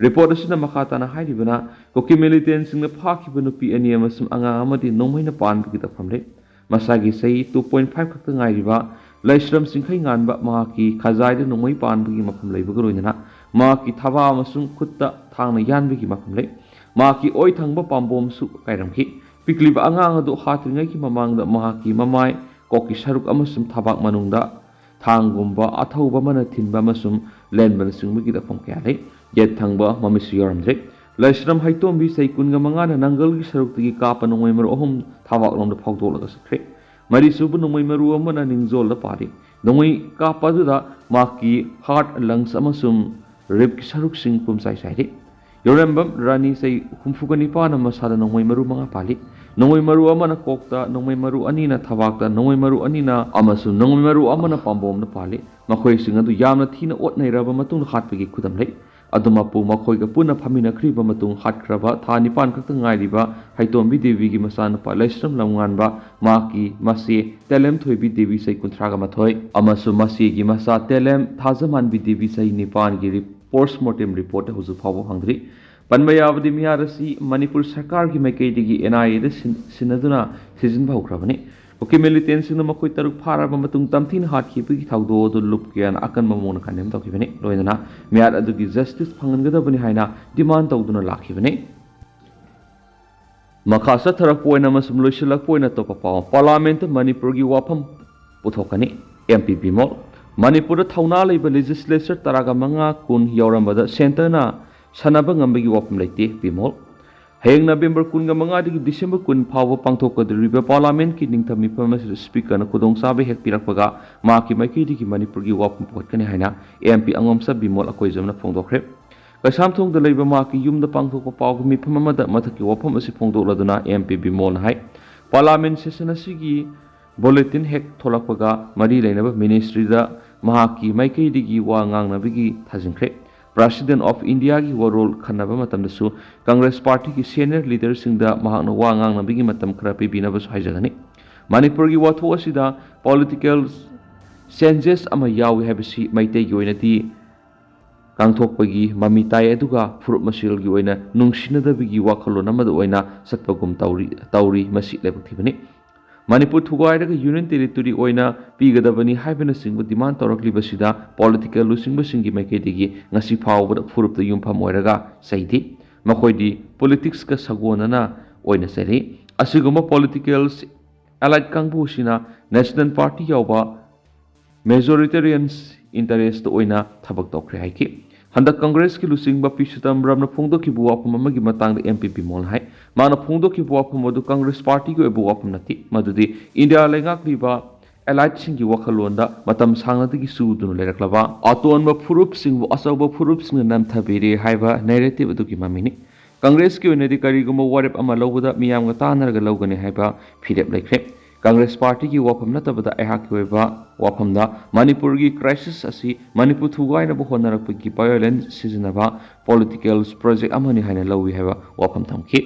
ꯔꯤꯄꯣꯔꯠ ꯑꯁꯤꯅ ꯃꯈꯥ ꯇꯥꯅ ꯍꯥꯏꯔꯤꯕꯅ, ꯀꯨꯀꯤ ꯃꯤꯂꯤꯇꯦꯟꯁꯤꯡꯅ ꯐꯥꯈꯤꯕ ꯅꯨꯄꯤ ꯑꯅꯤ ꯑꯃꯁꯨꯡ ꯑꯉꯥꯡ ꯑꯃꯗꯤ ꯅꯣꯡꯃꯩꯅ ꯄꯥꯟꯕꯒꯤ ꯇꯛꯐꯝ ꯂꯩ꯫ ꯃꯁꯥꯒꯤ ꯆꯍꯤ two point five ꯈꯛꯇ ꯉꯥꯏꯔꯤꯕ ꯂꯩꯁ꯭ꯔꯝ ꯆꯤꯡꯈꯩ ꯉꯥꯟꯕ ꯃꯍꯥꯛꯀꯤ ꯈꯖꯥꯏꯗ ꯅꯣꯡꯃꯩ ꯄꯥꯟꯕꯒꯤ ꯃꯐꯝ ꯂꯩꯕꯒ ꯂꯣꯏꯅꯅ ꯃꯍꯥꯛꯀꯤ ꯊꯕꯥ ꯑꯃꯁꯨꯡ ꯈꯨꯠꯇ ꯊꯥꯡꯅ ꯌꯥꯟꯕꯒꯤ ꯃꯐꯝ ꯂꯩ꯫ ꯃꯍꯥꯛꯀꯤ ꯑꯣꯏ ꯊꯪꯕ ꯄꯥꯝꯕꯣꯝꯁꯨ ꯀꯥꯏꯔꯝꯈꯤ꯫ ꯄꯤꯛꯂꯤꯕ ꯑꯉꯥꯡ ꯑꯗꯨ ꯍꯥꯠꯇ꯭ꯔꯤꯉꯩꯒꯤ ꯃꯃꯥꯡꯗ ꯃꯍꯥꯛꯀꯤ ꯃꯃꯥꯏ, ꯀꯣꯛꯀꯤ ꯁꯔꯨꯛ ꯑꯃꯁꯨꯡ ꯊꯕꯥꯛ ꯃꯅꯨꯡꯗ ꯊꯥꯡꯒꯨꯝꯕ ꯑꯊꯧꯕ ꯑꯃꯅ ꯊꯤꯟꯕ ꯑꯃꯁꯨꯡ ꯂꯦꯟꯕꯅꯆꯤꯡꯕꯒꯤ ꯇꯛꯐꯝ ꯀꯌꯥ ꯂꯩ꯫ ꯌꯦꯠ ꯊꯪꯕ ꯃꯃꯤꯠꯁꯨ ꯌꯥꯎꯔꯝꯗ꯭ꯔꯦ꯫ ꯂꯩꯁ꯭ꯔꯝ ꯍꯩꯇꯣꯝꯕꯤ ꯆꯍꯤ ꯀꯨꯟꯒ ꯃꯉꯥꯅ ꯅꯪꯒꯜꯒꯤ ꯁꯔꯨꯛꯇꯒꯤ ꯀꯥꯞꯄ ꯅꯣꯡꯃꯩ ꯃꯔꯨ ꯑꯍꯨꯝ ꯊꯕꯥꯛꯂꯣꯝꯗ ꯐꯥꯎꯗꯣꯛꯂꯒ ꯆꯠꯈ꯭ꯔꯦ꯫ ꯃꯔꯤꯁꯨꯕ ꯅꯣꯡꯃꯩ ꯃꯔꯨ ꯑꯃꯅ ꯅꯤꯡꯖꯣꯜꯗ ꯄꯥꯜꯂꯤ꯫ ꯅꯣꯡꯃꯩ ꯀꯥꯞꯄ ꯑꯗꯨꯗ ꯃꯍꯥꯛꯀꯤ ꯍꯥꯔꯠ, ꯂꯪꯁ ꯑꯃꯁꯨꯡ ꯔꯤꯞꯀꯤ ꯁꯔꯨꯛꯁꯤꯡ ꯄꯨꯝꯆꯥꯏ ꯆꯥꯏꯔꯤ꯫ ꯌꯣꯔꯦꯝꯕꯝ ꯔꯥꯅꯤ ꯆꯍꯤ ꯍꯨꯝꯐꯨꯒ ꯅꯤꯄꯥꯟꯅ ꯃꯁꯥꯗ ꯅꯣꯡꯃꯩ ꯃꯔꯨ ꯃꯉꯥ ꯄꯥꯜꯂꯤ꯫ ꯅꯣꯡꯃꯩ ꯃꯔꯨ ꯑꯃꯅ ꯀꯣꯛꯇ, ꯅꯣꯡꯃꯩ ꯃꯔꯨ ꯑꯅꯤꯅ ꯊꯕꯥꯛꯇ, ꯅꯣꯡꯃꯩ ꯃꯔꯨ ꯑꯅꯤꯅ ꯑꯃꯁꯨꯡ ꯅꯣꯡꯃꯩ ꯃꯔꯨ ꯑꯃꯅ ꯄꯥꯝꯕꯣꯝꯗ ꯄꯥꯜꯂꯤ꯫ ꯃꯈꯣꯏꯁꯤꯡ ꯑꯗꯨ ꯌꯥꯝꯅ ꯊꯤꯅ ꯑꯣꯠ ꯅꯩꯔꯕ ꯃꯇꯨꯡꯗ ꯍꯥꯠꯄꯒꯤ ꯈꯨꯗꯝ ꯂꯩ꯫ ꯑꯗꯨꯃꯛꯄꯨ ꯃꯈꯣꯏꯒ ꯄꯨꯟꯅ ꯐꯝꯃꯤꯟꯅꯈ꯭ꯔꯤꯕ ꯃꯇꯨꯡ ꯍꯥꯠꯈ꯭ꯔꯕ ꯊꯥ ꯅꯤꯄꯥꯟ ꯈꯛꯇ ꯉꯥꯏꯔꯤꯕ ꯍꯩꯇꯣꯝꯕꯤ ꯗꯦꯕꯤꯒꯤ ꯃꯆꯥꯅꯨꯄꯥ ꯂꯩꯁ꯭ꯔꯝ ꯂꯝꯉꯥꯟꯕ, ꯃꯍꯥꯛꯀꯤ ꯃꯆꯦ ꯇꯦꯂꯦꯝ ꯊꯣꯏꯕꯤ ꯗꯦꯕꯤ ꯆꯍꯤ ꯀꯨꯟꯊ꯭ꯔꯥꯒ ꯃꯥꯊꯣꯏ ꯑꯃꯁꯨꯡ ꯃꯆꯦꯒꯤ ꯃꯆꯥ ꯇꯦꯂꯦꯝ ꯊꯥꯖꯃꯥꯟꯕꯤ ꯗꯦꯕꯤ ꯆꯍꯤ ꯅꯤꯄꯥꯟꯒꯤ ꯔꯤ-, ꯄꯣꯁꯃꯣꯔꯇꯦꯝ ꯔꯤꯄꯣꯔꯠ ꯍꯧꯖꯤꯛ ꯐꯥꯎꯕ ꯐꯪꯗ꯭ꯔꯤ꯫ ꯄꯟꯕ ꯌꯥꯕꯗꯤ ꯃꯤꯍꯥꯠ ꯑꯁꯤ ꯃꯅꯤꯄꯨꯔ ꯁꯔꯀꯥꯔꯒꯤ ꯃꯥꯏꯀꯩꯗꯒꯤ ꯑꯦꯟ ꯑꯥꯏ ꯑꯦꯗ ꯁꯤꯟ-, ꯁꯤꯟꯅꯗꯨꯅ ꯊꯤꯖꯤꯟꯕ ꯍꯧꯈ꯭ꯔꯕꯅꯤ꯫ ꯀꯨꯀꯤ ꯃꯤꯂꯤꯇꯦꯟꯁꯤꯡꯅ ꯃꯈꯣꯏ ꯇꯔꯨꯛ ꯐꯥꯔꯕ ꯃꯇꯨꯡ ꯇꯝꯊꯤꯅ ꯍꯥꯠꯈꯤꯕꯒꯤ ꯊꯧꯗꯣꯛ ꯑꯗꯨ ꯂꯨꯞ ꯀꯌꯥꯅ ꯑꯀꯟꯕ ꯃꯑꯣꯡꯗ ꯀꯟꯗꯦꯝ ꯇꯧꯈꯤꯕꯅꯤ꯫ ꯂꯣꯏꯅꯅ ꯃꯤꯍꯥꯠ ꯑꯗꯨꯒꯤ ꯖꯁꯇꯤꯁ ꯐꯪꯍꯟꯒꯗꯕꯅꯤ ꯍꯥꯏꯅ ꯗꯤꯃꯥꯟ ꯇꯧꯗꯨꯅ ꯂꯥꯛꯈꯤꯕꯅꯤ꯫ ꯃꯈꯥ ꯆꯠꯊꯔꯛꯄ ꯑꯣꯏꯅ ꯑꯃꯁꯨꯡ ꯂꯣꯏꯁꯤꯜꯂꯛꯄ ꯑꯣꯏꯅ ꯑꯇꯣꯞꯄ ꯄꯥꯎ, ꯄꯥꯔꯂꯥꯃꯦꯟꯠꯇ ꯃꯅꯤꯄꯨꯔꯒꯤ ꯋꯥꯐꯝ ꯄꯨꯊꯣꯛꯀꯅꯤ, ꯑꯦꯝ ꯄꯤ ꯕꯤꯃꯣꯜ꯫ ꯃꯅꯤꯄꯨꯔꯗ ꯊꯧꯅꯥ ꯂꯩꯕ ꯂꯦꯖꯤꯁꯂꯦꯆꯔ ꯇꯔꯥꯒ ꯃꯉꯥ ꯀꯨꯟ ꯌꯥꯎꯔꯝꯕꯗ ꯁꯦꯟꯇꯔꯅ ꯁꯥꯟꯅꯕ ꯉꯝꯕꯒꯤ ꯋꯥꯐꯝ ꯂꯩꯇꯦ, ꯕꯤꯃꯣꯜ꯫ ꯍꯌꯦꯡ ꯅꯕꯦꯝꯕꯔ ꯀꯨꯟꯒ ꯃꯉꯥꯗꯒꯤ ꯗꯤꯁꯦꯝꯕꯔ ꯀꯨꯟ ꯐꯥꯎꯕ ꯄꯥꯡꯊꯣꯛꯀꯗꯧꯔꯤꯕ ꯄꯥꯔꯂꯥꯃꯦꯟꯠꯀꯤ ꯅꯤꯡꯊꯝ ꯃꯤꯐꯝ ꯑꯁꯤꯗ ꯁ꯭ꯄꯤꯀꯔꯅ ꯈꯨꯗꯣꯡꯆꯥꯕ ꯍꯦꯛ ꯄꯤꯔꯛꯄꯒ ꯃꯍꯥꯛꯀꯤ ꯃꯥꯏꯀꯩꯗꯒꯤ ꯃꯅꯤꯄꯨꯔꯒꯤ ꯋꯥꯐꯝ ꯄꯨꯈꯠꯀꯅꯤ ꯍꯥꯏꯅ ꯑꯦꯝ ꯄꯤ ꯑꯉꯣꯝꯆꯥ ꯕꯤꯃꯣꯜ ꯑꯀꯣꯏꯖꯝꯅ ꯐꯣꯡꯗꯣꯛꯈ꯭ꯔꯦ꯫ ꯀꯩꯁꯥꯝꯊꯣꯡꯗ ꯂꯩꯕ ꯃꯍꯥꯛꯀꯤ ꯌꯨꯝꯗ ꯄꯥꯡꯊꯣꯛꯄ ꯄꯥꯎꯒꯤ ꯃꯤꯐꯝ ꯑꯃꯗ ꯃꯊꯛꯀꯤ ꯋꯥꯐꯝ ꯑꯁꯤ ꯐꯣꯡꯗꯣꯛꯂꯗꯨꯅ ꯑꯦꯝ ꯄꯤ ꯕꯤꯃꯣꯜꯅ ꯍꯥꯏ, ꯄꯥꯔꯂꯥꯃꯦꯟꯠ ꯁꯦꯁꯟ ꯑꯁꯤꯒꯤ ꯕꯨꯂꯦꯇꯤꯟ ꯍꯦꯛ ꯊꯣꯛꯂꯛꯄꯒ ꯃꯔꯤ ꯂꯩꯅꯕ ꯃꯤꯅꯤꯁꯇ꯭ꯔꯤꯗ ꯃꯍꯥꯛꯀꯤ ꯃꯥꯏꯀꯩꯗꯒꯤ ꯋꯥ ꯉꯥꯡꯅꯕꯒꯤ ꯊꯥꯖꯤꯟꯈ꯭ꯔꯦ꯫ ꯄ꯭ꯔꯦꯁꯤꯗꯦꯟꯠ ꯑꯣꯐ ꯏꯟꯗꯤꯌꯥꯒꯤ ꯋꯥꯔꯣꯜ ꯈꯟꯅꯕ ꯃꯇꯝꯗꯁꯨ ꯀꯪꯒ꯭ꯔꯦꯁ ꯄꯥꯔꯇꯤꯒꯤ ꯁꯦꯅꯤꯌꯔ ꯂꯤꯗꯔꯁꯤꯡꯗ ꯃꯍꯥꯛꯅ ꯋꯥ ꯉꯥꯡꯅꯕꯒꯤ ꯃꯇꯝ ꯈꯔ ꯄꯤꯕꯤꯅꯕꯁꯨ ꯍꯥꯏꯖꯒꯅꯤ꯫ ꯃꯅꯤꯄꯨꯔꯒꯤ ꯋꯥꯊꯣꯛ ꯑꯁꯤꯗ ꯄꯣꯂꯤꯇꯤꯀꯦꯜ ꯆꯦꯟꯖꯦꯁ ꯑꯃ ꯌꯥꯎꯏ ꯍꯥꯏꯕꯁꯤ ꯃꯩꯇꯩꯒꯤ ꯑꯣꯏꯅꯗꯤ ꯀꯥꯡꯊꯣꯛꯄꯒꯤ ꯃꯃꯤ ꯇꯥꯏ, ꯑꯗꯨꯒ ꯐꯨꯔꯨꯞ ꯃꯁꯦꯜꯒꯤ ꯑꯣꯏꯅ ꯅꯨꯡꯁꯤꯅꯗꯕꯒꯤ ꯋꯥꯈꯜꯂꯣꯟ ꯑꯃꯗ ꯑꯣꯏꯅ ꯆꯠꯄꯒꯨꯝ ꯇꯧꯔꯤ, ꯇꯧꯔꯤ꯫ ꯃꯁꯤ ꯂꯥꯏꯕꯛ ꯊꯤꯕꯅꯤ꯫ ꯃꯅꯤꯄꯨꯔ ꯊꯨꯒꯥꯏꯔꯒ ꯌꯨꯅꯤꯌꯟ ꯇꯦꯔꯤꯇꯣꯔꯤ ꯑꯣꯏꯅ ꯄꯤꯒꯗꯕꯅꯤ ꯍꯥꯏꯕꯅꯆꯤꯡꯕ ꯗꯤꯃꯥꯟ ꯇꯧꯔꯛꯂꯤꯕꯁꯤꯗ ꯄꯣꯂꯤꯇꯤꯀꯦꯜ ꯂꯨꯆꯤꯡꯕꯁꯤꯡꯒꯤ ꯃꯥꯏꯀꯩꯗꯒꯤ ꯉꯁꯤ ꯐꯥꯎꯕꯗ ꯐꯨꯔꯨꯞꯇ ꯌꯨꯝꯐꯝ ꯑꯣꯏꯔꯒ ꯆꯩꯗꯦ꯫ ꯃꯈꯣꯏꯗꯤ ꯄꯣꯂꯤꯇꯤꯛꯁꯀ ꯁꯥꯒꯣꯟꯅꯅ ꯑꯣꯏꯅ ꯆꯩꯅꯩ꯫ ꯑꯁꯤꯒꯨꯝꯕ ꯄꯣꯂꯤꯇꯤꯀꯦꯜ ꯑꯦꯂꯥꯏꯠ ꯀꯥꯡꯕꯨꯁꯤꯅ ꯅꯦꯁꯅꯦꯜ ꯄꯥꯔꯇꯤ ꯌꯥꯎꯕ ꯃꯦꯖꯣꯔꯤꯇꯦꯔꯤꯌꯟꯁ ꯏꯟꯇꯔꯦꯁꯇ ꯑꯣꯏꯅ ꯊꯕꯛ ꯇꯧꯈ꯭ꯔꯦ ꯍꯥꯏꯈꯤ꯫ ꯍꯟꯗꯛ ꯀꯪꯒ꯭ꯔꯦꯁꯀꯤ ꯂꯨꯆꯤꯡꯕ ꯄꯤ ꯁꯤꯇꯝꯕꯔꯝꯅ ꯐꯣꯡꯗꯣꯛꯈꯤꯕ ꯋꯥꯐꯝ ꯑꯃꯒꯤ ꯃꯇꯥꯡꯗ ꯑꯦꯝ ꯄꯤ ꯕꯤꯃꯣꯜꯅ ꯍꯥꯏ, ꯃꯥꯅ ꯐꯣꯡꯗꯣꯛꯈꯤꯕ ꯋꯥꯐꯝ ꯑꯗꯨ ꯀꯪꯒ꯭ꯔꯦꯁ ꯄꯥꯔꯇꯤꯒꯤ ꯑꯣꯏꯕ ꯋꯥꯐꯝ ꯅꯠꯇꯦ, ꯃꯗꯨꯗꯤ ꯏꯟꯗꯤꯌꯥ ꯂꯩꯉꯥꯛꯂꯤꯕ ꯑꯦꯂꯥꯏꯠꯁꯤꯡꯒꯤ ꯋꯥꯈꯜꯂꯣꯟꯗ ꯃꯇꯝ ꯁꯥꯡꯅꯗꯒꯤ ꯆꯨꯗꯨꯅ ꯂꯩꯔꯛꯂꯕ ꯑꯇꯣꯟꯕ ꯐꯨꯔꯨꯞꯁꯤꯡꯕꯨ ꯑꯆꯧꯕ ꯐꯨꯔꯨꯞꯁꯤꯡꯅ ꯅꯝꯊꯕꯤꯔꯦ ꯍꯥꯏꯕ ꯅꯦꯔꯦꯇꯤꯚ ꯑꯗꯨꯒꯤ ꯃꯃꯤꯅꯤ꯫ ꯀꯪꯒ꯭ꯔꯦꯁꯀꯤ ꯑꯣꯏꯅꯗꯤ ꯀꯔꯤꯒꯨꯝꯕ ꯋꯥꯔꯦꯞ ꯑꯃ ꯂꯧꯕꯗ ꯃꯤꯌꯥꯝꯒ ꯇꯥꯟꯅꯔꯒ ꯂꯧꯒꯅꯤ ꯍꯥꯏꯕ ꯐꯤꯔꯦꯞ ꯂꯩꯈ꯭ꯔꯦ꯫ ꯀꯪꯒ꯭ꯔꯦꯁ ꯄꯥꯔꯇꯤꯒꯤ ꯋꯥꯐꯝ ꯅꯠꯇꯕꯗ ꯑꯩꯍꯥꯛꯀꯤ ꯑꯣꯏꯕ ꯋꯥꯐꯝꯗ ꯃꯅꯤꯄꯨꯔꯒꯤ crisis ꯑꯁꯤ ꯃꯅꯤꯄꯨꯔ ꯊꯨꯒꯥꯏꯅꯕ ꯍꯣꯠꯅꯔꯛꯄꯒꯤ violence ꯁꯤꯖꯤꯟꯅꯕ political project ꯑꯃꯅꯤ ꯍꯥꯏꯅ ꯂꯧꯏ ꯍꯥꯏꯕ ꯋꯥꯐꯝ ꯊꯝꯈꯤ꯫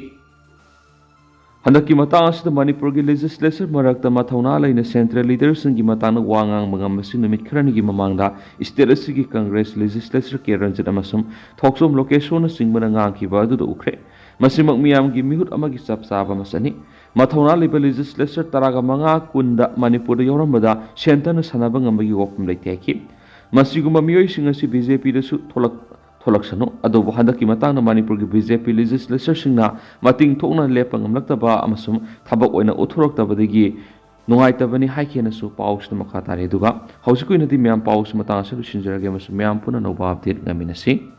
ꯍꯟꯗꯛꯀꯤ ꯃꯇꯥꯡ ꯑꯁꯤꯗ ꯃꯅꯤꯄꯨꯔꯒꯤ legislature ꯃꯔꯛꯇ ꯃꯊꯧꯅꯥ ꯂꯩꯅ central leaderꯁꯤꯡꯒꯤ ꯃꯇꯥꯡꯗ ꯋꯥ ꯉꯥꯡꯕ ꯉꯝꯕꯁꯤ ꯅꯨꯃꯤꯠ ꯈꯔꯅꯤꯒꯤ ꯃꯃꯥꯡꯗ state ꯑꯁꯤꯒꯤ ꯀꯪꯒ꯭ꯔꯦꯁ legislator ꯀꯦ ꯔꯟꯖꯤꯠ ꯑꯃꯁꯨꯡ ꯊꯣꯛꯆꯣꯝ ꯂꯣꯀꯦꯁꯣꯔꯅꯆꯤꯡꯕꯅ ꯉꯥꯡꯈꯤꯕ ꯑꯗꯨꯗ ꯎꯈ꯭ꯔꯦ꯫ ꯃꯁꯤꯃꯛ ꯃꯤꯌꯥꯝꯒꯤ ꯃꯤꯍꯨꯠ ꯑꯃꯒꯤ ꯆꯞ ꯆꯥꯕ ꯃꯁꯛꯅꯤ꯫ ꯃꯊꯧꯅꯥ ꯂꯩꯕ legislator ꯇꯔꯥꯒ ꯃꯉꯥ ꯀꯨꯟꯗ ꯃꯅꯤꯄꯨꯔꯗ ꯌꯥꯎꯔꯝꯕꯗ centreꯅ ꯁꯥꯟꯅꯕ ꯉꯝꯕꯒꯤ ꯋꯥꯐꯝ ꯂꯩꯇꯦ ꯍꯥꯏꯈꯤ꯫ ꯃꯁꯤꯒꯨꯝꯕ ꯃꯤꯑꯣꯏꯁꯤꯡ ꯑꯁꯤ BJPꯗꯁꯨ ꯊꯣꯛꯂꯛ-, ꯊꯣꯛꯂꯛꯁꯅꯨ, ꯑꯗꯨꯕꯨ ꯍꯟꯗꯛꯀꯤ ꯃꯇꯥꯡꯗ ꯃꯅꯤꯄꯨꯔꯒꯤ BJP legislatorꯁꯤꯡꯅ ꯃꯇꯤꯡ ꯊꯣꯛꯅ ꯂꯦꯞꯄ ꯉꯝꯂꯛꯇꯕ ꯑꯃꯁꯨꯡ ꯊꯕꯛ ꯑꯣꯏꯅ ꯎꯠꯊꯣꯔꯛꯇꯕꯗꯒꯤ ꯅꯨꯡꯉꯥꯏꯇꯕꯅꯤ ꯍꯥꯏꯈꯤꯅꯁꯨ ꯄꯥꯎꯁꯤꯗ ꯃꯈꯥ ꯇꯥꯔꯤ꯫ ꯑꯗꯨꯒ ꯍꯧꯖꯤꯛꯀꯤ ꯑꯣꯏꯅꯗꯤ ꯃꯌꯥꯝ ꯄꯥꯎꯁꯤ ꯃꯇꯥꯡ ꯑꯁꯤꯗ ꯂꯣꯏꯁꯤꯟꯖꯔꯒꯦ ꯑꯃꯁꯨꯡ ꯃꯌꯥꯝ ꯄꯨꯟꯅ ꯑꯅꯧꯕ update ꯉꯥꯏꯃꯤꯟꯅꯁꯤ꯫